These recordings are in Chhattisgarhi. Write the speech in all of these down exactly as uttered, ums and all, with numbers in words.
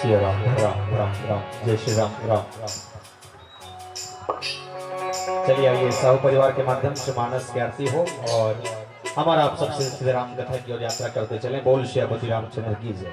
सिया राम, राम, राम, राम, जय श्री राम, राम, राम। चलिए, आइए, साहू परिवार के माध्यम से मानस की आरती हो और हमारा आप सबसे सीधे राम कथा की ओर यात्रा करते चलें। बोल सियापति रामचंद्र की जय।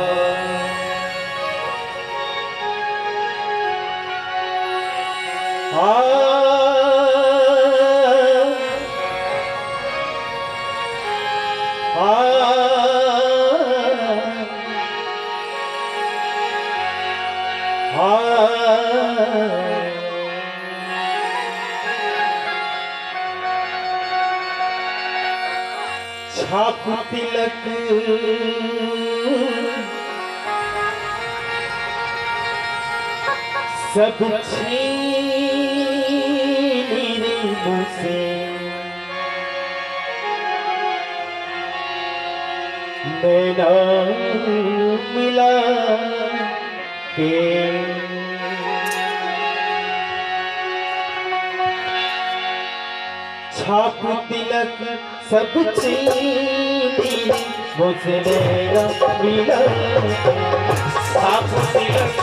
छाप तिलक सब छीन रे मोसे, नैना मिला के। छाप तिलक सब छीन रे मोसे, नैना मिला। छाप तिलक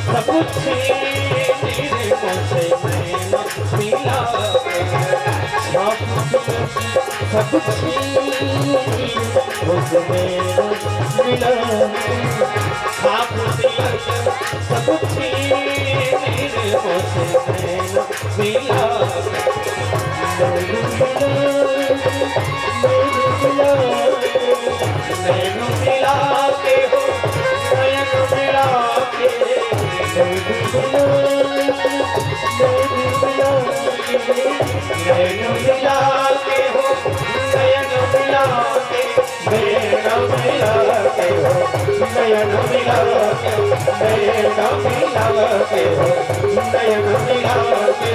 सब छीन रे मोसे, नैना मिला। छाप तिलक सब छीन रे मोसे, नैना मिला। छाप तिलक सब छीन रे मोसे, नैना मिला। नैन मिला, नैन मिला, नैन मिला के हो, नैन मिला के। नैन मिला, नैन मिला के, नैन मिला के हो, नैन मिला के। नैन मिला के हो, नैन मिला के, नैन मिला के हो, नैन मिला के।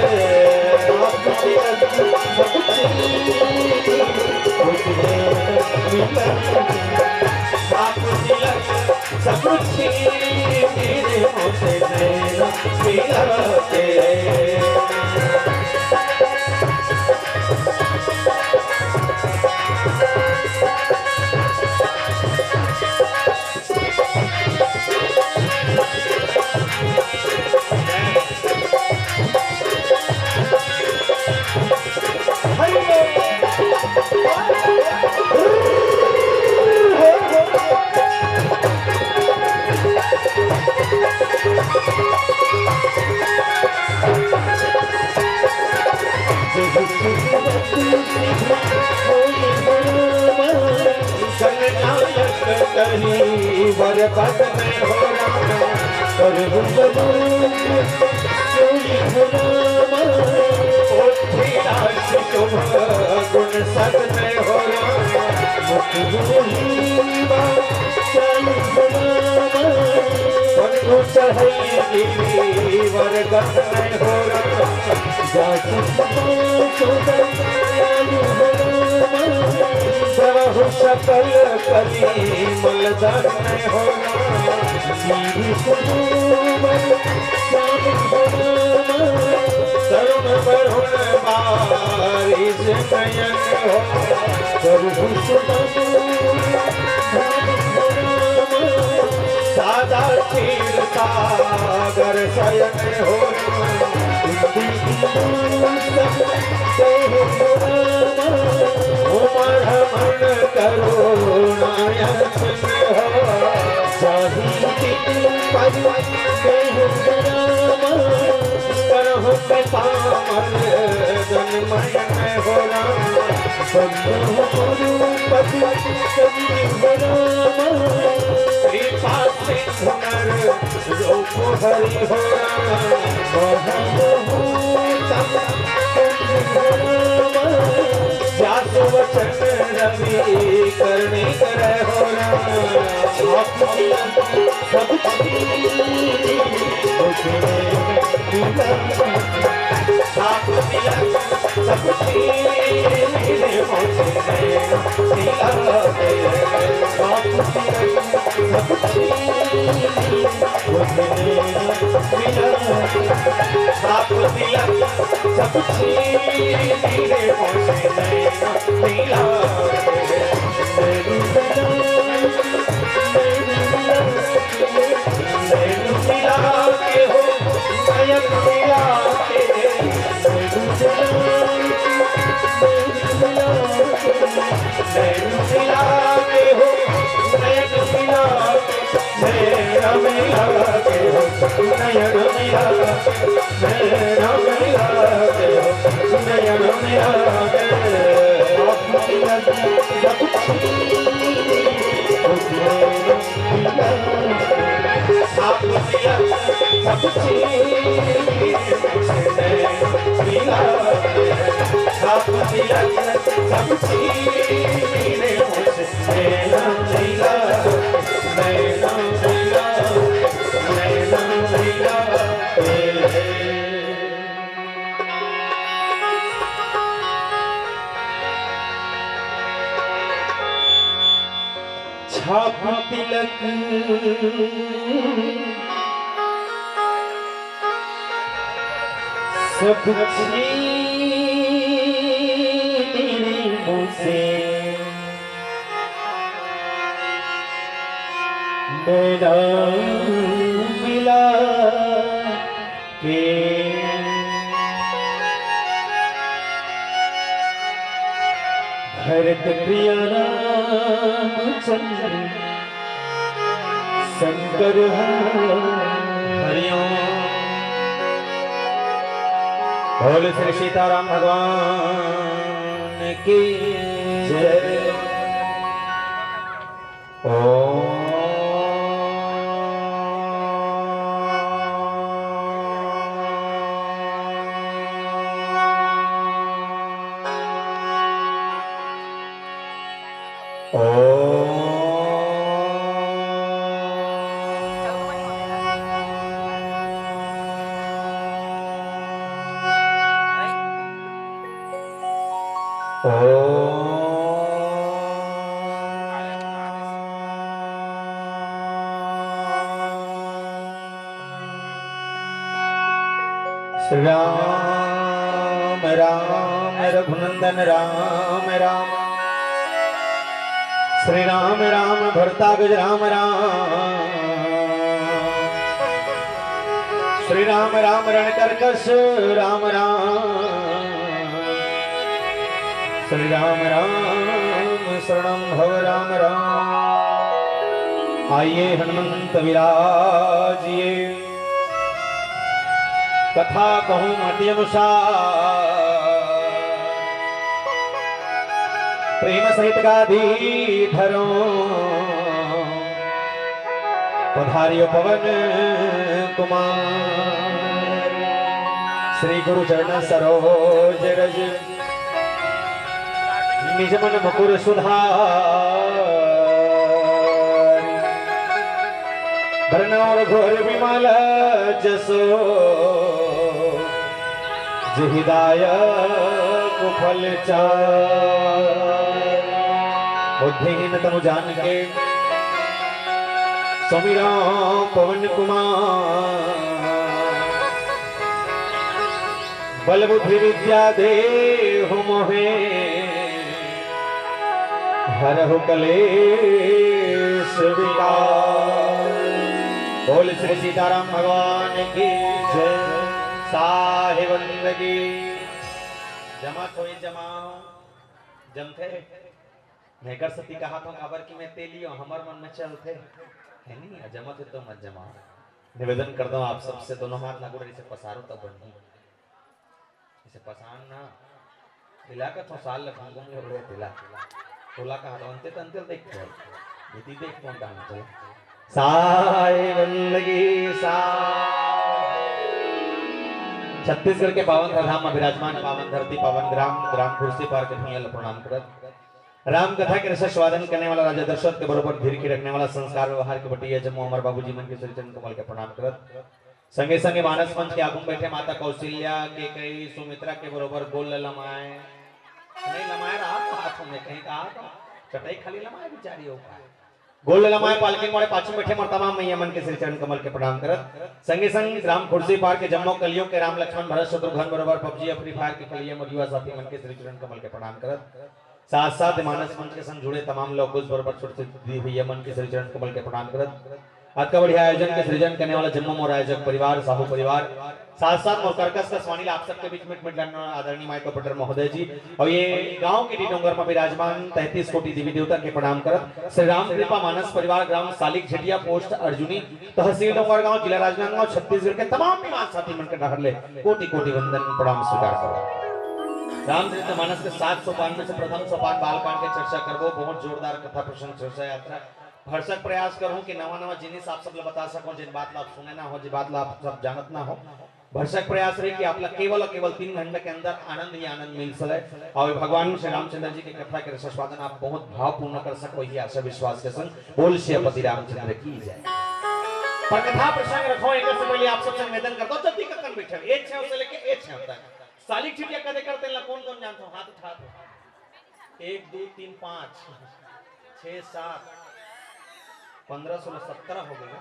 छाप तिलक सब छीन, नैन मिला के। छाप तिलक सब छीन रे मोसे, नैन मिला के। जननायक कही वर पद में हो राम, प्रभु बलून कोई हो राम। ओठिराज शुभ गुण सद में हो राम, मुख बोली बा चालू हो राम। पन्नू चढ़ई गिरी वर गद में हो राम, जासु सुतो चोदन चालू हो राम। प्रभु सकल कली मलदन में हो राम, गिरी सुमन श्याम हो राम। तरुण वरुण बारिश नयन हो, प्रभु सुमन धाम हो राम। सादा क्षीर सागर शयन हो राम, इंदु इंदु सब देह हो राम। उमा रमण करुणायन हो, जाहि दिन पद देह हो राम। करहु कृपा मर्दन मयन हो राम, बंधु गुरु पति संगी हो राम। कृपा सिंधु नर रूप हरि हो राम, महाभूतम कुंज हो राम। व्यास वचन रवि करणी कर हो राम। छाप तिलक सब छीन, छाप तिलक सब छीन रे मोसे, नैन मिला के। छाप तिलक सब छीन, छाप तिलक सब छीन रे मोसे, नैन मिला के। नैन मिला के हो, नयन मिला के। नैन मिला के हो, नयन मिला के। नैन मिला के हो, नयन मिला के। नैन मिला के हो, नयन मिला के। छाप तिलक सब छीन रे मोसे, नैन मिला के। छाप तिलक सब छीन रे मोसे, आप तिलक सब छीन मुझसे नैना मिला के। भरत प्रिया रामचंद्र शंकर हरिओम। बोल श्री सीताराम भगवान की जय। ओम। ओम। ओम। श्री राम राम रघुनंदन राम राम। श्री राम राम भरताग्रज राम राम। श्री राम राम रणकर्कश राम राम। श्री राम राम शरणम भव राम राम। आइए हनुमंत विराजिए। कथा कहूँ अति अनुसार, प्रेम सहित गादी धरो। पधारियो पवन कुमार, श्री गुरु चरण सरोज रज। निज मन मुकुर सुधार, भरनौर घोर विमल जसो, जहि दायक फल चार। बुद्धिहीन तनु जान के, सुमिरौं पवन कुमार। बल बुद्धि विद्या देहु मोहे, हरहु कलेश विकार। बोल श्री सीताराम भगवान की जय। साहेब बंदगी। जमा कोई जमाओ, जमथे। मैं कर सती कहा था, काबर कि मैं तेली हूँ, हमर मन में चलथे, है नहीं? जमत है तो मत जमाओ। निवेदन करता हूँ आप सबसे, दोनों हाथ ना गोड़ ऐसे पसारो तब बनही। इसे पसान ना, इलाका थो साल लग घूम घूम ले बड़े तिला। तोला कहा था, अंते तंते देख कौन, यदि देख कौन दान चला। साई बंदगी सा। छत्तीसगढ़ के पावन धाम में विराजमान पावन धरती, पावन ग्राम, ग्राम खुर्सी पार के भुइयां ल प्रणाम करत। राम कथा के रस स्वादन करने वाला राजा दशरथ के बरोबर धीर के रखने वाला संस्कार व्यवहार के बटिया जम्मो हमर बाबूजी मन के श्री चरण कमल के प्रणाम करत। संगे संगे मानस मंच के आगू में बैठे माता कौशल्या, कैकेयी, सुमित्रा के बरोबर गोल ल लमाए। नहीं लमाए रहा तो हाथ में कहीं कहा तो चटाई खाली लमाए बिचारी हो पाए। गोल ल लमाए पालकी मोड़े पाछू बैठे मोर तमाम मैया मन के श्री चरण कमल के प्रणाम करत। संगे संग ग्राम खुर्सी पार के जम्मो कलियों के राम लक्ष्मण भरत शत्रुघ्न बरोबर पबजी या फ्री फायर के कलिया मोर युवा साथी मन के श्री चरण कमल के प्रणाम करत। साथ साथ मानस मंच के संग जुड़े तमाम लोग उस बरोबर छोटे से दीदी भैया मन के श्री चरण कमल के प्रणाम करत। आज का बढ़िया आयोजन के सृजन करने वाला जम्मो मोर आयोजक परिवार, साहू परिवार, साथ साथ मोर कर्कश कस वाणी ला आप सबके बीच मिट मिट लाने वाला आदरणीय माइक ऑपरेटर महोदय जी और ये गांव के डी डोंगर में विराजमान तैंतीस कोटि देवी देवता के प्रणाम करत। श्री राम कृपा मानस परिवार, ग्राम सालिक झेटिया, पोस्ट अर्जुनी, तहसील डोंगरगांव, जिला राजनांदगांव, छत्तीसगढ़ के तमाम निवास साथी मन के डहर ले कोटि कोटि वंदन प्रणाम स्वीकार करो। रामचरित मानस के सात सोपान में से प्रथम सोपान बालकांड के चर्चा करबो। बहुत जोरदार कथा प्रसंग चर्चा यात्रा। भरसक प्रयास करूं कि नवा नवा जिनिस आप सब ला बता सकूं, जिन बात ला आप सुने ना हो, जिन बात ला आप सब जानत ना हो। भरसक प्रयास रहे कि आप ला केवल और केवल तीन घंटा के अंदर आनंद ही आनंद मिल सके और भगवान श्री रामचंद्र जी के कथा के रसास्वादन आप बहुत भावपूर्ण कर सको, ये आशा विश्वास के संग। बोल सियापति रामचंद्र की जय। पर कथा प्रसंग रखो, एक से पहले आप सबसे निवेदन करता हूं, जल्दी कक्कन बैठे, ए छह से लेके ए छह तक। सालिक झेटिया कदे करते ला, कौन कौन जानते हो? हाथ उठा दो। एक, दो, तीन, पाँच, छः, सात, पंद्रह, सोलह, सत्रह हो गए।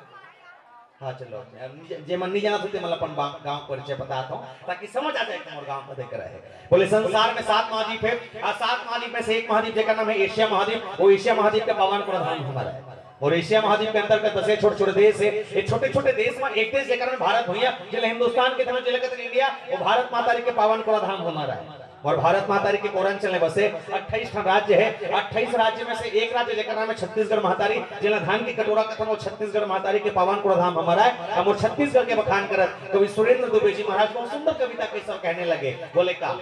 हाँ, चलो, अब जे मन नहीं जानत होते, मतलब, अपन बा-, गांव परिचय बताता हूँ, ताकि समझ आ जाए कि मोर गांव कते करा है। बोले, संसार में सात महाद्वीप है, और सात महाद्वीप में से एक महाद्वीप जेकर नाम है एशिया महाद्वीप, वो एशिया महाद्वीप का पावन पूरा धाम हमारा है। और एशिया महाद्वीप के अंतर्गत बसे छोटे-छोटे देश है। ये छोटे-छोटे देश में एक देश जेकर में भारत भुइयां, जेला हिंदुस्तान के तरह जेला कहते हैं इंडिया, वो भारत माता री के पावन पूरा धाम हमारा है। और भारत माता री के कोरंचल में बसे अट्ठाईस ठन राज्य है। अट्ठाईस राज्य में से एक राज्य जेकर नाम है छत्तीसगढ़ महतारी, जेला धान के कटोरा कथन, वो छत्तीसगढ़ महतारी के पावन पूरा धाम हमारा है। हम वो छत्तीसगढ़ के बखान करत कवि सुरेंद्र दुबे जी महाराज बहुत सुंदर कविता के सब कहने लगे। बोले का?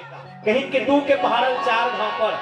कहीं के दू के पहाड़ल चार घाव पर,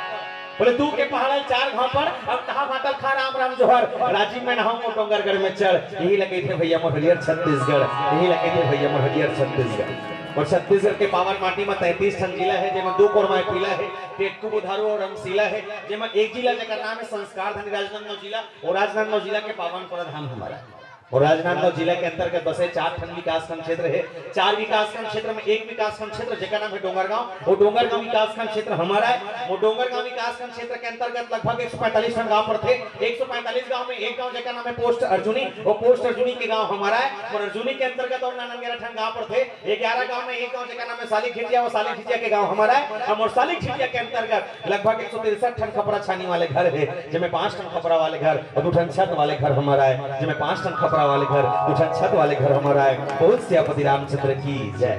बोले, दू के पहाड़ल चार घाव पर, अब कहा बाटल खा राम राम जोहर, राजिम में नहाऊं वो डोंगरगढ़ में चढ़, यही लगे थे भैया मोर हरियर छत्तीसगढ़, यही लगे थे भैया मोर हरियर छत्तीसगढ़। और छत्तीसगढ़ के पावन माटी में तैंतीस ठन जिला है, जेमा दू कोरमाय पीला है, टेटकू, बुधारू और रमसीला है, जेमा एक जिला जेकर नाम है संस्कार धनी राजनांदगांव जिला, और राजनांदगांव जिला के पावन पूरा धाम हमारा है। और राजनांदगांव जिला के अंतर्गत बसे चार ठन विकासखंड क्षेत्र है। चार विकासखंड क्षेत्र में एक विकासखंड क्षेत्र जेकर नाम है डोंगरगांव, वो डोंगरगांव विकासखंड क्षेत्र हमारा है। वो डोंगरगांव विकासखंड क्षेत्र के अंतर्गत लगभग एक सौ पैंतालीस ठन गांव पड़थे। एक सौ पैंतालीस गांव में एक गांव जेकर नाम है पोस्ट अर्जुनी, वो पोस्ट अर्जुनी के गांव हमारा है। और अर्जुनी के अंतर्गत और नानन ग्यारह ठन गांव पड़थे। ये ग्यारह गांव में एक गांव जेकर नाम है सालिक झिटिया, वो सालिक झिटिया के गांव हमारा है। हम और सालिक झिटिया के अंतर्गत लगभग एक सौ तिरसठ ठन खपरा छानी वाले घर है, जेमे पांच ठन खपरा वाले घर और दू ठन छत वाले घर हमारा है, जेमे पांच ठन खपरा वाले घर, दू ठन छत वाले घर हमारा है। बोल सियापति रामचंद्र की जय।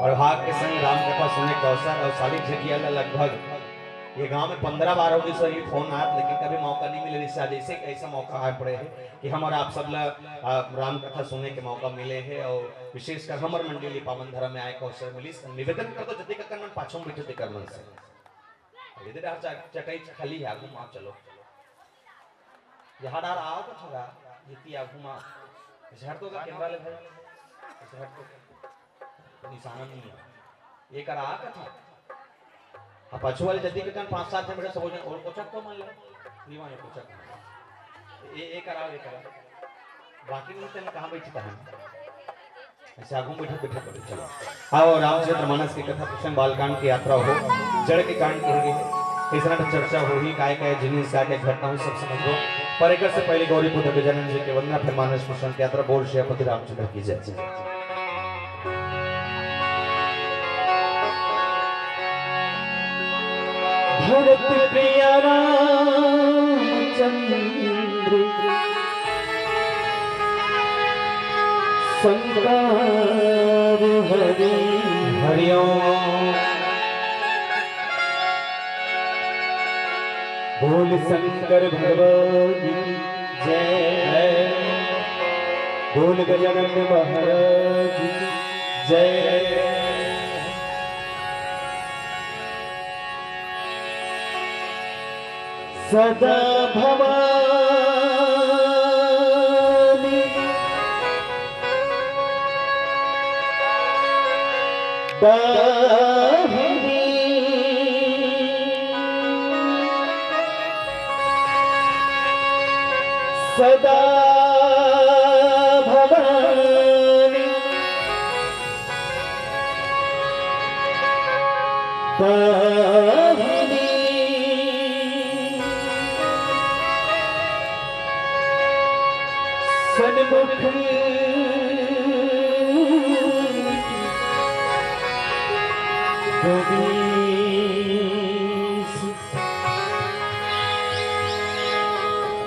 और भाग के संग राम कथा सुने के अवसर और सालिक झिटिया ला लगभग ये गांव में पंद्रह बार होगी सर ये फोन आत, लेकिन कभी मौका नहीं मिले। रिश्ता जैसे एक ऐसा मौका आ पड़े है कि हम और आप सब ला, आ, राम कथा सुने के मौका मिले है और विशेषकर हमर मंडली पावन धर्म में आए के अवसर मिलिस। निवेदन कर दो जति ककन मन पाछू में बैठे तेकर मन से। अभी तो डहर चा-, चटाई खाली है, आगू में चलो। यहाँ डहर आओ तो थोड़ा, इतनी आगू में। झड़ तो का कैमरा ले भाई, झड़ तो निशाना नहीं है। ये करा आ कथा। हाँ, पाछू वाले जति के कन पांच सात जन बैठे, सब हो जाए, और कोचक तो मान लो। नहीं माने कोचक। ये, ये करा, ये करा। बाकी नहीं तेन कहाँ बैठी कहाँ। ऐसे आगू बैठे, बैठे, बैठे, चलो। आओ, रामचरित मानस के कथा प्रसंग बालकांड की यात्रा हो, जड़ के कांड की होगी। इस तरह चर्चा होगी, काय काय जिनिस, काय काय घटना हुई, सब समझ लो। पर एक से पहले गौरी पुत्र गजानन जी के वंदना, फिर मानस प्रसंग की यात्रा। बोल श्री पति रामचंद्र की जय। भरत प्रिया रामचंद्र शंकर हरि। हरिओम। बोल शंकर भगवान की जय। बोल गजानन महाराज की जय। सदा भवानी दाहिनी। सदा भवानी दाहिनी। सन्मुख गणेश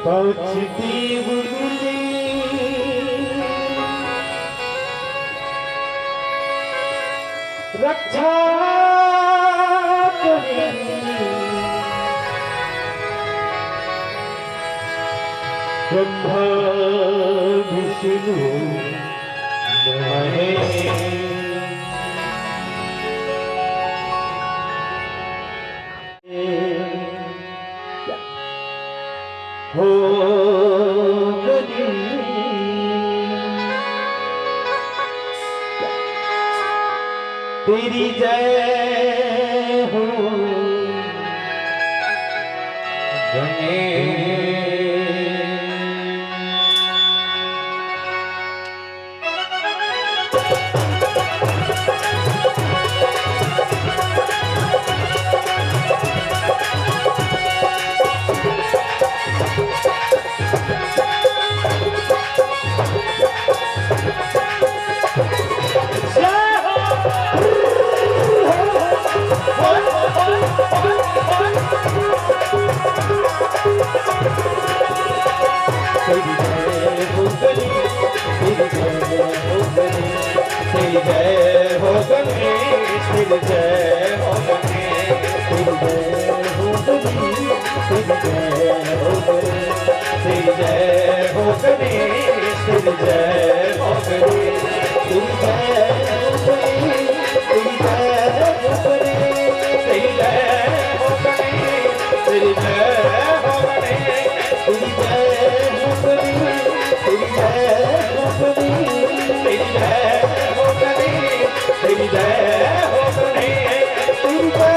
पहुँचती उनकी रक्षा करें। ब्रह्मा विष्णु महेश। हो गई तेरी जय हो गणेश। तेरी जय हो गणेश, तेरी जय हो गणेश, तेरी जय हो गणेश, तेरी जय हो गणेश, तेरी जय हो गणेश, तेरी जय हो गणेश, तेरी जय हो गणेश, तेरी जय हो गणेश, तेरी जय हो गणेश। तेरी जय हो गणेश, तेरी जय हो गणेश, तेरी जय हो गणेश, तेरी जय हो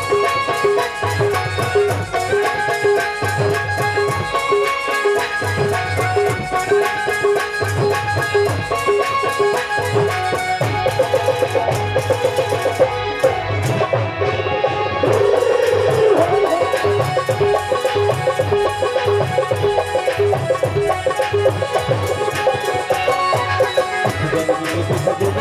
गणेश, तेरी जय हो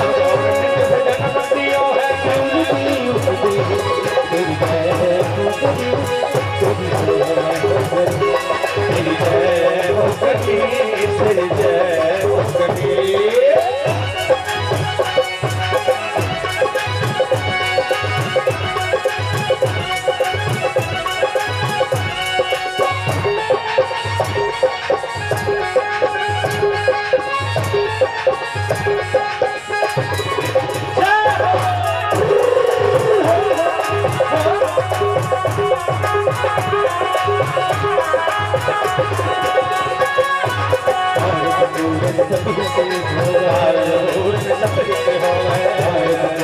गणेश, तेरी जय हो गणेश, तेरी जय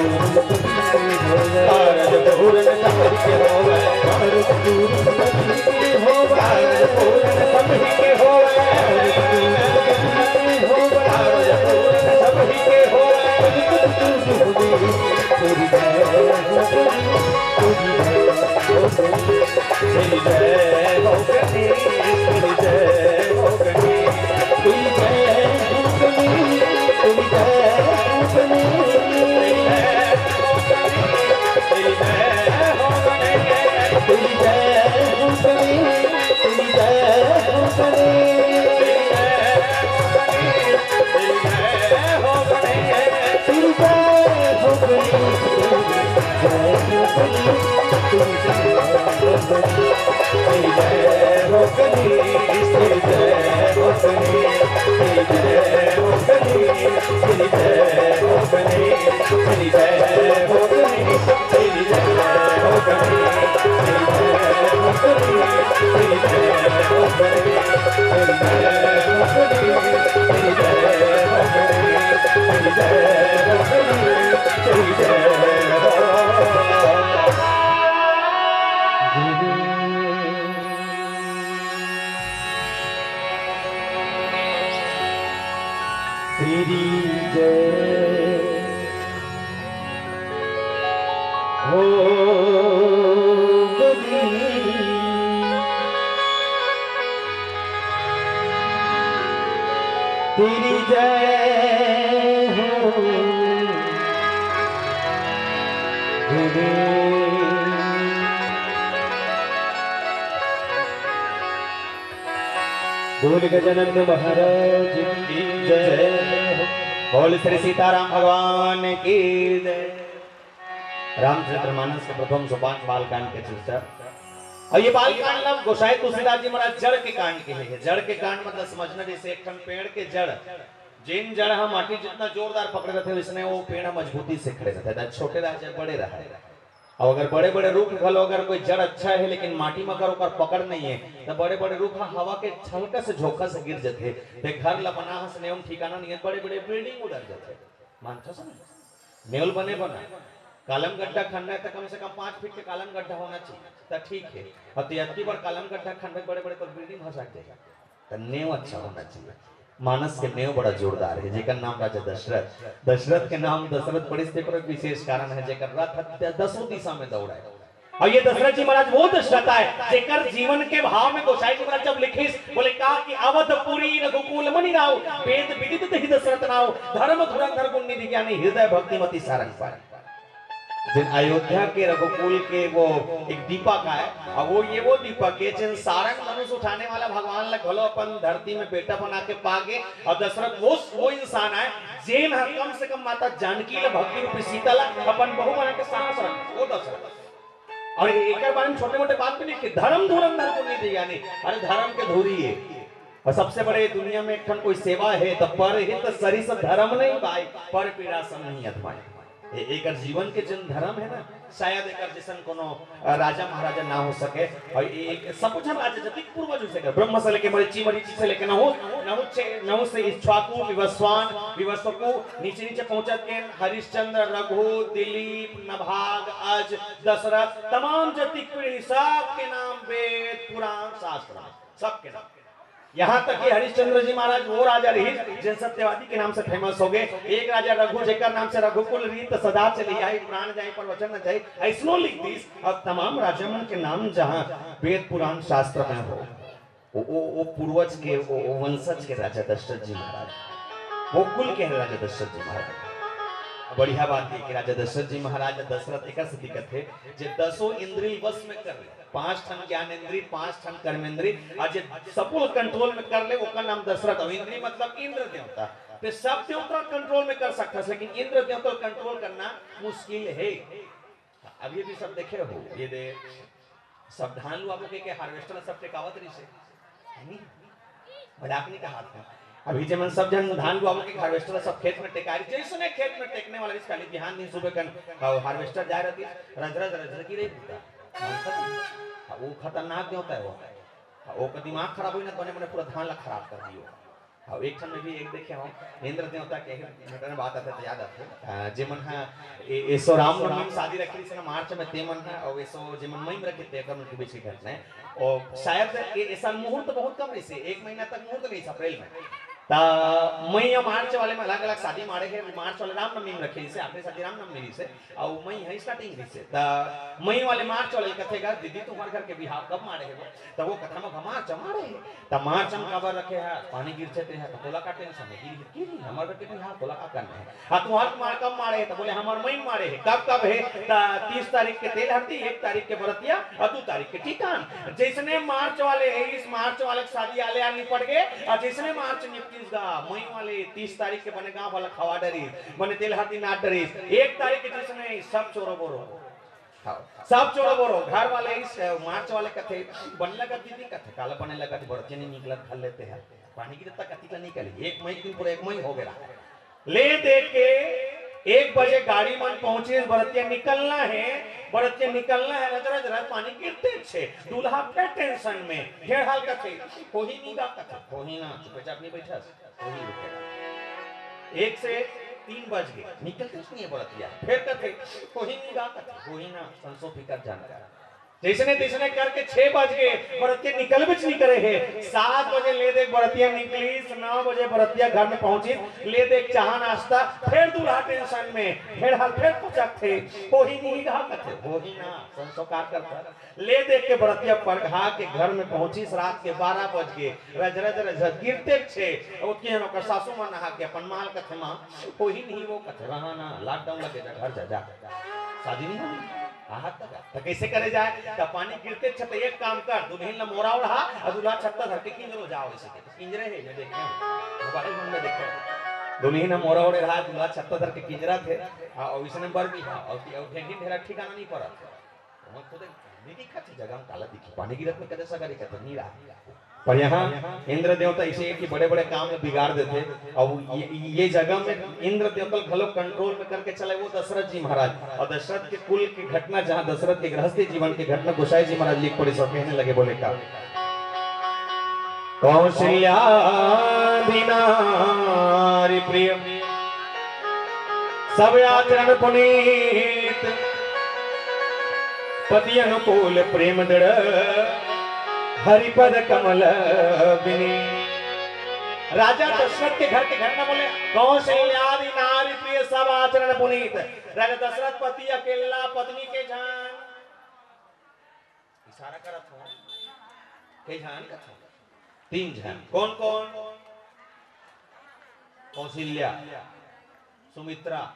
हो गणेश, तेरी जय हो गणेश, तेरी जय हो गणेश, तेरी जय हो गणेश, तेरी जय हो गणेश, तेरी जय हो गणेश। तेरी जय हो गणेश, तेरी जय बोल गजानंद महाराज की जय। बोल श्री सीताराम भगवान की जय। रामचरितमानस के प्रथम सोपान बालकांड के चर्चा। अउ ये बालकांड ला गोसाई तुलसीदास जी महाराज जड़ के कांड के हे। जड़ के कांड मतलब समझना, जैसे एक ठन पेड़ के जड़, जेन जड़ ह माटी जितना जोरदार पकड़े रहिथे, वैसने वो पेड़ ह मजबूती से खड़े रहिथे। त छोटे रहे चाहे बड़े रहे, अउ अगर बड़े-बड़े रुख घलो, अगर कोई जड़ अच्छा हे लेकिन माटी म अगर ओकर पकड़ नइ हे, त बड़े-बड़े रुख ह हवा के झलका से, झोंका से गिर जथे। ते घर ल बना हस नेवम ठिकाना नइ हे, बड़े-बड़े बिल्डिंग उधर जथे। मानथस ना? नेवल बने बना, कालम गड्ढा खनना हे त कम से कम पाँच फीट के कालम गड्ढा होना चाहिए, त ठीक हे। अउ ते अतकी बड़ कालम गड्ढा खनबे, बड़े-बड़े तोर बिल्डिंग भसक जाही। त नेव अच्छा होना चाहिए। मानस के नेव बड़ा जोरदार हे, जेकर नाम राजा दशरथ, दशरथ के नाम दशरथ पड़िस, तेकर एक विशेष कारण हे, जेकर रथ ह दसों दिशा में दौड़ाय। अउ ये दशरथ जी महाराज वो दशरथ आय, जेकर जीवन के भाव में गोसाई जी महाराज जब लिखिस, बोले का कि अवधपुरी रघुकुल मनि राउ, वेद विदित तहि दशरथ नाउ, धर्म धुरंधर गुण निधि ज्ञानी, हृदय भक्ति मति सारंग पाए। जेन अयोध्या के रघुकुल के वो एक दीपक आय, अउ वो ये वो दीपक हे, जेन सारंग धनुष उठाने वाला भगवान ला घलो अपन धरती में बेटा बना के पागे, अउ दशरथ वो, वो इंसान आय, जेन ह कम से कम माता जानकी ला, भक्ति रूपी सीता ला अपन बहू बना के साहस रखे, वो दशरथ। अउ एकर बारे में छोटे-मोटे बात भी नइ के, धर्म धुरंधर गुण निधि ज्ञानी, अरे धर्म के धुरी हे। अउ सबसे बड़े दुनिया में एक ठन कोई सेवा हे, त परहित सरिस धर्म नहीं भाई, पर पीड़ा सम नहीं अधमाई। ए-, एकर जीवन के जेन धर्म हे ना, शायद एकर जइसन कोनो, अ, राजा महाराजा ना हो सके। अउ ए-, सब झन राजा जतिक पूर्वज होइस एकर, ब्रह्म से लेके मरीचि, मरीचि से लेके नहुस, नहुस से, नहुस से इक्ष्वाकु, विवस्वान, विवस्वकु, नीचे नीचे पहुंचत गेन, हरिश्चंद्र, रघु, दिलीप, नभाग, अज, दशरथ, तमाम जतिक पीढ़ी, सबके नाम वेद, पुराण, शास्त्र में, सबके नाम। यहाँ तक कि हरिश्चंद्र जी महाराज वो राजा रहिस, जेन सत्यवादी के नाम से famous हो गए। एक राजा रघु, जेकर नाम से रघुकुल रीत सदा चली आई, प्राण जाए पर वचन न जाए, अइसनो लिख दिस। अब तमाम राजा मन के नाम जहाँ वेद पुराण शास्त्र में हो, वो, वो, वो पूर्वज के, वो, वो वंशज के राजा दशरथ जी महाराज, वो कुल के हैं राजा दशरथ जी महाराज। बढ़िया बात हे कि राजा दशरथ जी महाराज दशरथ एकर से दिक्कत हे, जे दसों इंद्री वश में कर ले, पांच ठन ज्ञान इंद्री, पांच ठन कर्म इंद्री, अउ जे सबो control में कर ले, ओकर नाम दशरथ। अउ इंद्री मतलब इंद्र देवता। ते सब देवता control में कर सकथस, लेकिन इंद्र देवता control करना मुश्किल हे। अभी अभी सब देखे हो, ये दे, सब धान लुआबो के, के harvester सब टेकावत रहिसे, है नी? मजाक नहीं कहा था। अभी जे मन सब झन धान लुआबो के harvester सब खेत में टेकारी, जइसने खेत में टेकने वाला रहिस, खाली बिहान दिन सुबह कन, हाँ, harvester जाए रहती, रज रज रज रज की रही बूता। हाँ, वो खतरनाक देवता हे वो। हाँ, ओकर दिमाग खराब होई ना, बने बने पूरा धान ला खराब कर दियो। हाँ, एक ठन में भी एक देखे हो, इंद्र देवता के matter में बात आथे त याद आथे। अ, जे मन हा ए-, एसो रामनवमी में शादी रखे रहिसे ना मार्च में, ते मन हा, अउ एसो जे मन मई में रखे, तेकर मन के बीच के घटना हे। अउ शायद ए-, ए साल मुहूर्त बहुत कम रहिसे, एक महीना तक मुहूर्त रहिस अप्रैल में। त मई अउ मार्च वाले में अलग-अलग शादी माड़े हे, मार्च वाले रामनवमी में रखे रहिसे, आखिरी शादी रामनवमी रहिसे, अउ मई हे starting रहिसे। त मई वाले मार्च वाले कथे गा, "दीदी, तुम्हारे घर के बिहाव कब माड़े हे वो?" त वो कथा में मार्च माड़े हे। त मार्च में काबर रखे हे? पानी गिरथे ते हे, त तोला का tension हे? गिरही, गिरही, हमर घर के बिहाव, तोला का करना हे? हाँ, तुम्हार तुम्हार कब माड़े हे? त बोले, "हमर मई माड़े हे।" कब, कब हे? त तीस तारीख के तेल हरदी, एक तारीख के बरतिया अउ दू तारीख के टीकान। जइसने मार्च वाले हे, इस मार्च वाले के शादी आले आ निपट गे, अउ जइसने मार्च निपटिस गा, मई वाले तीस तारीख के बने गाँव वाला खवा डरिस, बने तेल हरदी नाच डरिस। एक तारीख के जइसने सब चोरो बोरो। हाँ, सब चोरो बोरो। घर वाले इस, अ, मार्च वाले कथे, "बने लगत दीदी?" कथे, "काला बने लगत, बरतिया नहीं निकलत घर ले ते हे।" पानी गिरत त कतिक ला निकली, एक मई दिन पूरा एक मई हो गे रहा। ले दे के एक बजे गाड़ी मन पहुंचिस, बरतिया निकलना हे, बरतिया निकलना हे, रज रज रज पानी गिरते छे, दूल्हा फेर tension में, ढेर हाल कथे, "होही नी गा?" कथे, "होही ना, चुपचाप नहीं बैठस, होही रुकेगा।" एक से तीन बज गे, निकलते नहीं हे बरतिया, फेर कथे, "होही नी गा?" कथे, "होही ना, संसो फिकर जानकार।" जइसने तइसने करके छह बज गे, बरतिया निकलबेच नइ करे हे। सात बजे ले देख बरतिया निकलिस, नौ बजे बरतिया घर में पहुंचिस, ले देख चाहा नाश्ता, फेर दूल्हा tension में, फेर हाल फेर पचकथे, होही नहीं गा कथे, होही ना, संस्कार करता। ले देख के बरतिया परघा के घर में पहुंचिस, रात के बारह बज गे, रजरज रजरज गिरते छे, ओतकी हन ओकर सासू मां नहा के अपन मां ल कथे, मां, होही नहीं वो कथे, रहा ना, lockdown लगे जा, घर जा, जा। शादी नहीं होही। आहा, त, त कइसे करे जाय? त पानी गिरते छे, त एक काम कर, दुल्हिन ल मोरा ओढ़ा, अउ दूल्हा छत्ता धर के किंजरो जाव, अइसे के। किंजरे हे, मैं देखे हंव। Mobile मन में देखे हंव। दुल्हिन ह मोरा ओढ़े रहा, दूल्हा छत्ता धर के किंजरत हे। अउ, अउ इसने बर भी हा, अउ, अउ ढेंगी ढेरा ठिकाना नहीं परत। ओमा खुदे नहीं दिखत हे, जगह में काला दिखी। पानी गिरत में कदे सगरी कदे नहीं रहा। पर यहाँ इंद्र देवता इसे है कि बड़े-बड़े काम में बिगाड़ देथे। अउ ये, ये जगह में इंद्र देवता घलो control में करके चले वो दशरथ जी महाराज। अउ दशरथ के कुल के घटना, जहाँ दशरथ के गृहस्थी जीवन के घटना गोसाई जी महाराज लिख पड़े, सब कहने लगे, बोले का, कौशल्यादि नारी प्रिय सब आचरण पुनीत, पति अनुकूल प्रेम दृढ़, हरिपद कमल विनीत। राजा दशरथ के घर के घटना बोले, कौशल्यादि नारी प्रिय सब आचरण पुनीत। राजा दशरथ पति अकेला, पत्नी के झन, इशारा करत हो, के झन कथो, तीन झन। कौन कौन? कौशल्या, सुमित्रा,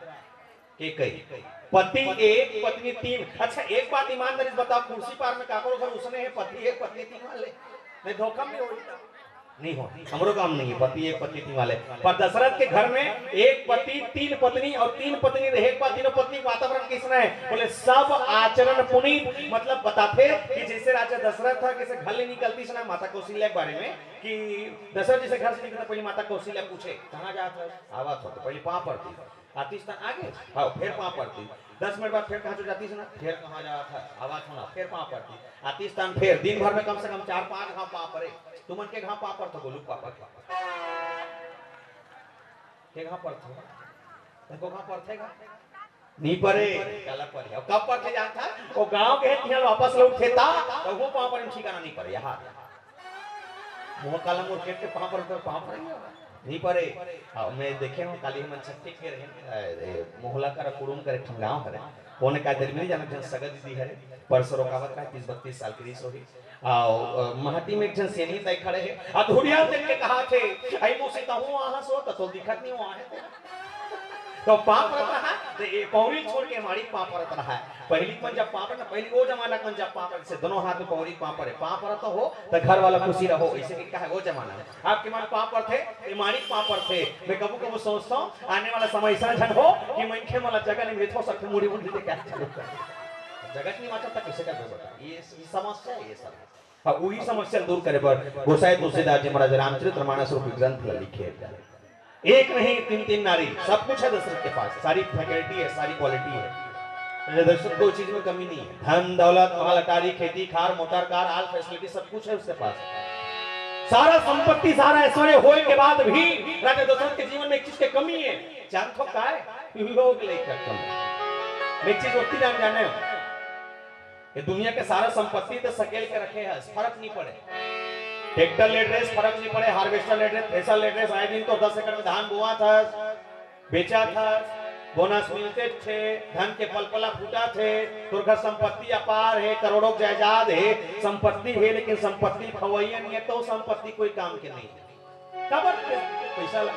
केकई। पति एक, पत्नी तीन। अच्छा, एक बात ईमानदारी से बताओ, कुर्सी पार में काकरो घर उसने हे, पति एक, पत्नी तीन वाले? नहीं, धोखा में होही। नहीं हो, हमरो काम नहीं है, पति एक, पत्नी तीन वाले। पर दशरथ के घर में एक पति, तीन पत्नी अउ तीन पत्नी रहे। एक बात, तीनों पत्नी के वातावरण कइसना हे? बोले, सब आचरण पुनीत, मतलब बताथे कि जइसे राजा दशरथ ह, कइसे घर ले निकलतिस ना, माता कौशल्या के बारे में, कि दशरथ जइसे घर से निकलता, पहले माता कौशल्या पूछे, "कहाँ जात हस?" "आवत हो।" तो पहले पाँव परती। आतिस तहां आगे, हाँ, फेर पाँव परती। दस मिनट बाद फेर कहाँ चल जातिस ना, "फेर कहाँ जात हस?" "आवत हो ना।" फेर पाँव परती। आतिस तहां फेर, दिन भर में कम से कम चार पाँच घांव पाँव परे। तुमन के घांव पाँव परथो, गोलू पापा के? के घांव परथो? तनको घांव परथे गा? नहीं परे। काला परे? अउ कब परथे जानत हस? वो गांव के हे, तिहां वापस लौटथे ता, त वो पाँव परे, ठिकाना नहीं परे, यहाँ। मुंह काला मुरकेट के पाँव पर, पर पाँव पर नहीं होगा। नहीं परे। हाँ, मैं देखे हंव, काली हमन छट्ठी के रहे, ए, ए, मोहला कर कुड़ुम कर एक ठन गांव हरे। ओने का दिल मिल जाना, जन सगा दीदी हरे, परसों रोकावत का तीस बत्तीस साल के रिस होही। अउ, अ, महती में एक झन सेनी दाई खड़े हे, अधुरिया देख के कहाथे, "अई मौसी, तहूं आहस हो, त तो दिखत नहीं हो आहे ते।" तो पाँव परत रहा, तो ये पौरी छोड़ के माड़ी पाँव परत रहा है। पहली मन जब पाँव परत, पहली वो जमाना मन जब पाँव परत, जइसे दोनों हाथ में पौरी पाँव परे, पाँव परत हो, तो घर वाला खुशी रहो, अइसे के कहे वो जमाना में। आपके मन पाँव परथे, ये माड़ी पाँव परथे। मैं कभू कभू सोचता हूँ, आने वाला समय अइसना झन हो कि मनखे मन ला जगह नहीं मिलत हो, सब मुड़ी मुड़ी देख के चलो। जगह नहीं बांचत, त कइसे करबे बेटा? ये, ये समस्या है, ये सब। हाँ, उही समस्या ल दूर करे बर गोसाई तुलसीदास जी महाराज रामचरित मानस रूपी ग्रंथ ल लिखे। एक नहीं, तीन तीन नारी, सब कुछ है दशरथ के पास, सारी faculty है, सारी quality है। राजा दशरथ कोई चीज में कमी नहीं है, धन दौलत, महल अटारी, खेती खार, मोटर कार, all facility, सब कुछ है उसके पास। सारा संपत्ति, सारा ऐश्वर्य होए के बाद भी राजा दशरथ के जीवन में एक चीज के कमी है। जानत हो का है? लोग लइका कम। एक चीज ओतकी जान जाने हो, ये दुनिया के सारा संपत्ति तो सकेल के रखे हस, फरक नहीं पड़े। ट्रैक्टर ले डरेस, फरक नहीं पड़े। हार्वेस्टर ले डरेस, थ्रेसर ले डरेस, आए दिन तो दस एकड़ में धान बोआत हस, बेचात हस, बोनस मिलते थे, धन के पलपला फूटाथे, तोर घर संपत्ति अपार हे, करोड़ों के जायदाद हे, संपत्ति हे, लेकिन संपत्ति खवैया नहीं है, तो संपत्ति कोई काम के नहीं है। काबर के पैसा ला?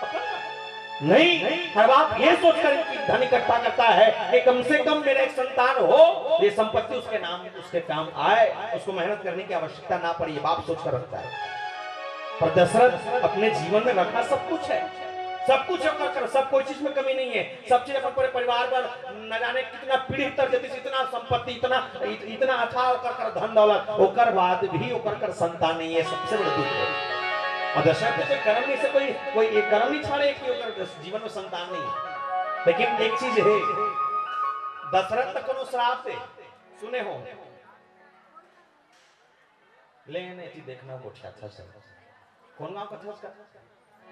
अपन ला। नहीं, हर बात ये सोचकर कि धन इकट्ठा करता है कि कम से कम मेरा एक संतान हो, ये संपत्ति उसके नाम, उसके काम आए, उसको मेहनत करने की आवश्यकता ना पड़े, ये बाप सोचकर रखता है। पर दशरथ अपने जीवन में रखा सब कुछ है, सब कुछ है ओकर कर, सब कोई चीज में कमी नहीं है, सब चीज अपन पूरे परिवार पर न जाने कितना पीढ़ी तर जतिस, इतना संपत्ति, इतना, इत-, इतना अथाह ओकर कर धन दौलत, ओकर बाद भी ओकर कर संतान नहीं है, सबसे बड़ा दुख है। और दशरथ के कोई कर्म नहीं से कोई, कोई एक कर्म नहीं छाड़े कि ओकर जीवन में संतान नहीं है। लेकिन एक चीज है, दशरथ तक कोनो श्राप है, सुने हो? ले ने जी देखना गोठिया था सब। कौन गांव का था उसका?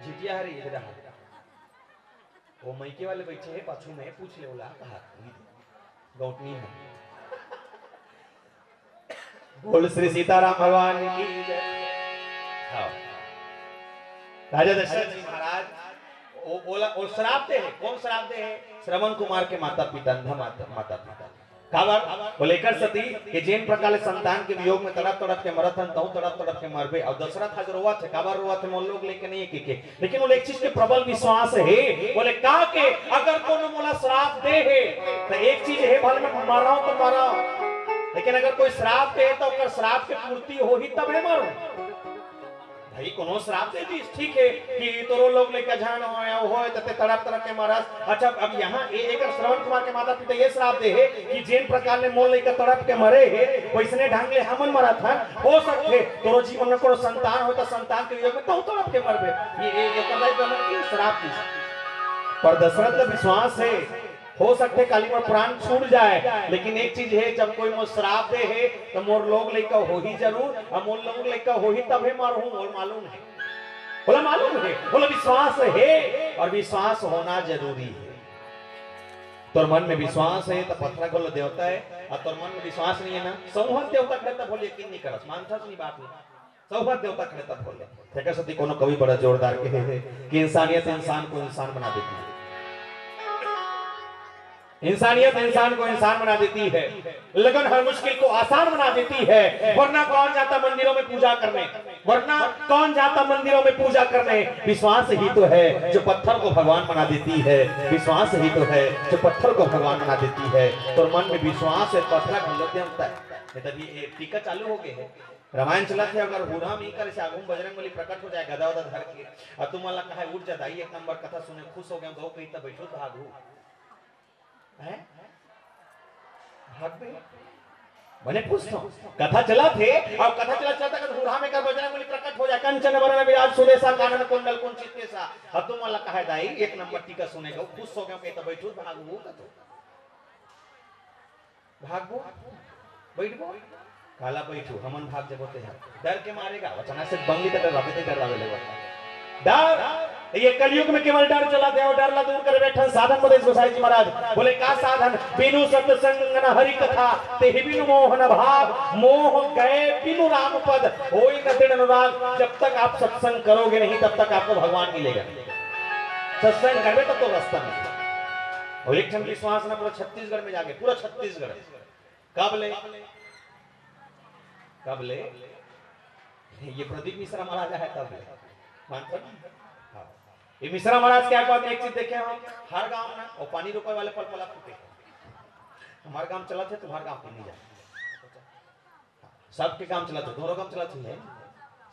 झिटिया हरे, इधर आ। वो मइके वाले बैठे हैं पाछू में, पूछ ले, ओला कहा, गौटनी है। बोल श्री सीताराम भगवान की जय। हाँ। राजा दशरथ जी महाराज, वो बोला, वो श्राप दे हे। कौन श्राप दे हे? श्रवण कुमार के माता पिता, अंधा माता, माता पिता। काबर? बोले, एकर सेती कि जेन प्रकार ले संतान के वियोग में तड़प तड़प के मरत हन, तहूं तड़प तड़प के मरबे। अउ दशरथ आज रोवत हे, काबर रोवत हे? मोर लोग लइका नइ हे कहिके। लेकिन ओला एक चीज के प्रबल विश्वास हे, बोले का के अगर कोनो मोला श्राप दे हे, त एक चीज हे, भले मैं मरहूं त मरहूं, लेकिन अगर कोई श्राप दे हे, त ओकर श्राप के पूर्ति होही तभे मरहूं। भाई, कोनो श्राप दे दिस, ठीक हे कि तोरो लोग लइका झन होय, अउ होय, त तैं तड़प तड़प के मरस। अच्छा, अब यहाँ ए-, एकर श्रवण कुमार के माता पिता ये श्राप दे हे कि जेन प्रकार ले मोर लइका तड़प के मरे हे, वइसने ढंग ले हमन मरत हन। हो सकथे तोरो जीवन में कोनो संतान होय, त संतान के वियोग में तहूं तड़प के मरबे। ये, ये, ये करना ही गलत हे, श्राप दिस। पर दशरथ ला विश्वास हे, हो सकथे काली मोर प्राण छूट जाय, लेकिन एक चीज हे, जब कोई मोर श्राप दे हे, त मोर लोग लइका होही जरूर, अउ मोर लोग लइका होही तभे मरहूं, मोला मालूम हे। बोला मालूम हे, बोला विश्वास हे, अउ विश्वास होना जरूरी हे। तोर मन में विश्वास हे, त पथरा घलो देवता हे, अउ तोर मन में विश्वास नइ हे ना, सौंहत देवता खड़े तब भले यकीन नइ करस, मानथस नहीं बात नहीं। सौंहत देवता खड़े तब भले। तेकर सेती कोनो कवि बड़ा जोरदार कहे हे कि इंसानियत इंसान को इंसान बना देती है। इंसानियत इंसान को इंसान बना देती है, लगन हर मुश्किल को आसान बना देती है। वरना कौन जाता मंदिरों में पूजा करने, वरना कौन जाता मंदिरों में पूजा करने? विश्वास ही तो है जो पत्थर को भगवान बना देती है, विश्वास ही तो है जो पत्थर को भगवान बना देती है। तोर मन में विश्वास हे, पथरा घलो देवता हे। ये तभी ये टीका चालू हो गए हे। रामायण चलत हे, अगर हूरहा में करे से आगू में बजरंग बली प्रकट हो जाय, गदा वदा धर के, अउ तुमन ला कहे, "उठ जा दाई, एक नंबर कथा सुने, खुश हो गेंव," गऊ कही, "त बइठहू त भागहू।" हैं? भागबे? बने पूछत हंव। कथा चलत हे, अउ कथा चलत चलत अगर हूरहा में कर बजरंग बली प्रकट हो जाय, "कंचन वरन विराज सुबेसा, कानन कुंडल कुंचित केसा," अउ तुमन ला कहे, "दाई, एक नंबर टीका सुने गऊ, खुश हो गेंव," कही, "त बइठहू त भागहू कथव।" भागबो, बइठबो, काला बइठहू, हमन भाग जबो तेहर। डर के मारे गा, अचानक से बंगी त डरावे, ते डरावे लगबो। डर, ये कलयुग में केवल डर चलत हे, अउ डर ला दूर करे बइठन साधन बदे गोसाई जी महाराज। बोले का साधन? बिनु सत्संग न हरि कथा, तेहि बिनु मोह न भाव। मोह गए बिनु राम पद, होई न दृढ़ अनुराग। जब तक आप सत्संग करोगे नहीं, तब तक आपको भगवान मिलेगा। सत्संग करबे तब तो रास्ता मिलेगा। अउ एक ठन विश्वास ना पूरा छत्तीसगढ़ में जागे, पूरा छत्तीसगढ़। कब ले? कब ले? ये प्रदीप मिश्रा महाराज हे तब ले। मानथव ना? हाँ। ये मिश्रा महाराज के आशीर्वाद में एक चीज देखे हंव, हर गांव ना वो पानी रोकवाय वाले पलपला फूटे। हमर गांव चलत हे, तुम्हर गांव के नइ जाय। सबके गांव चलत हे, तोरो गांव चलत हे।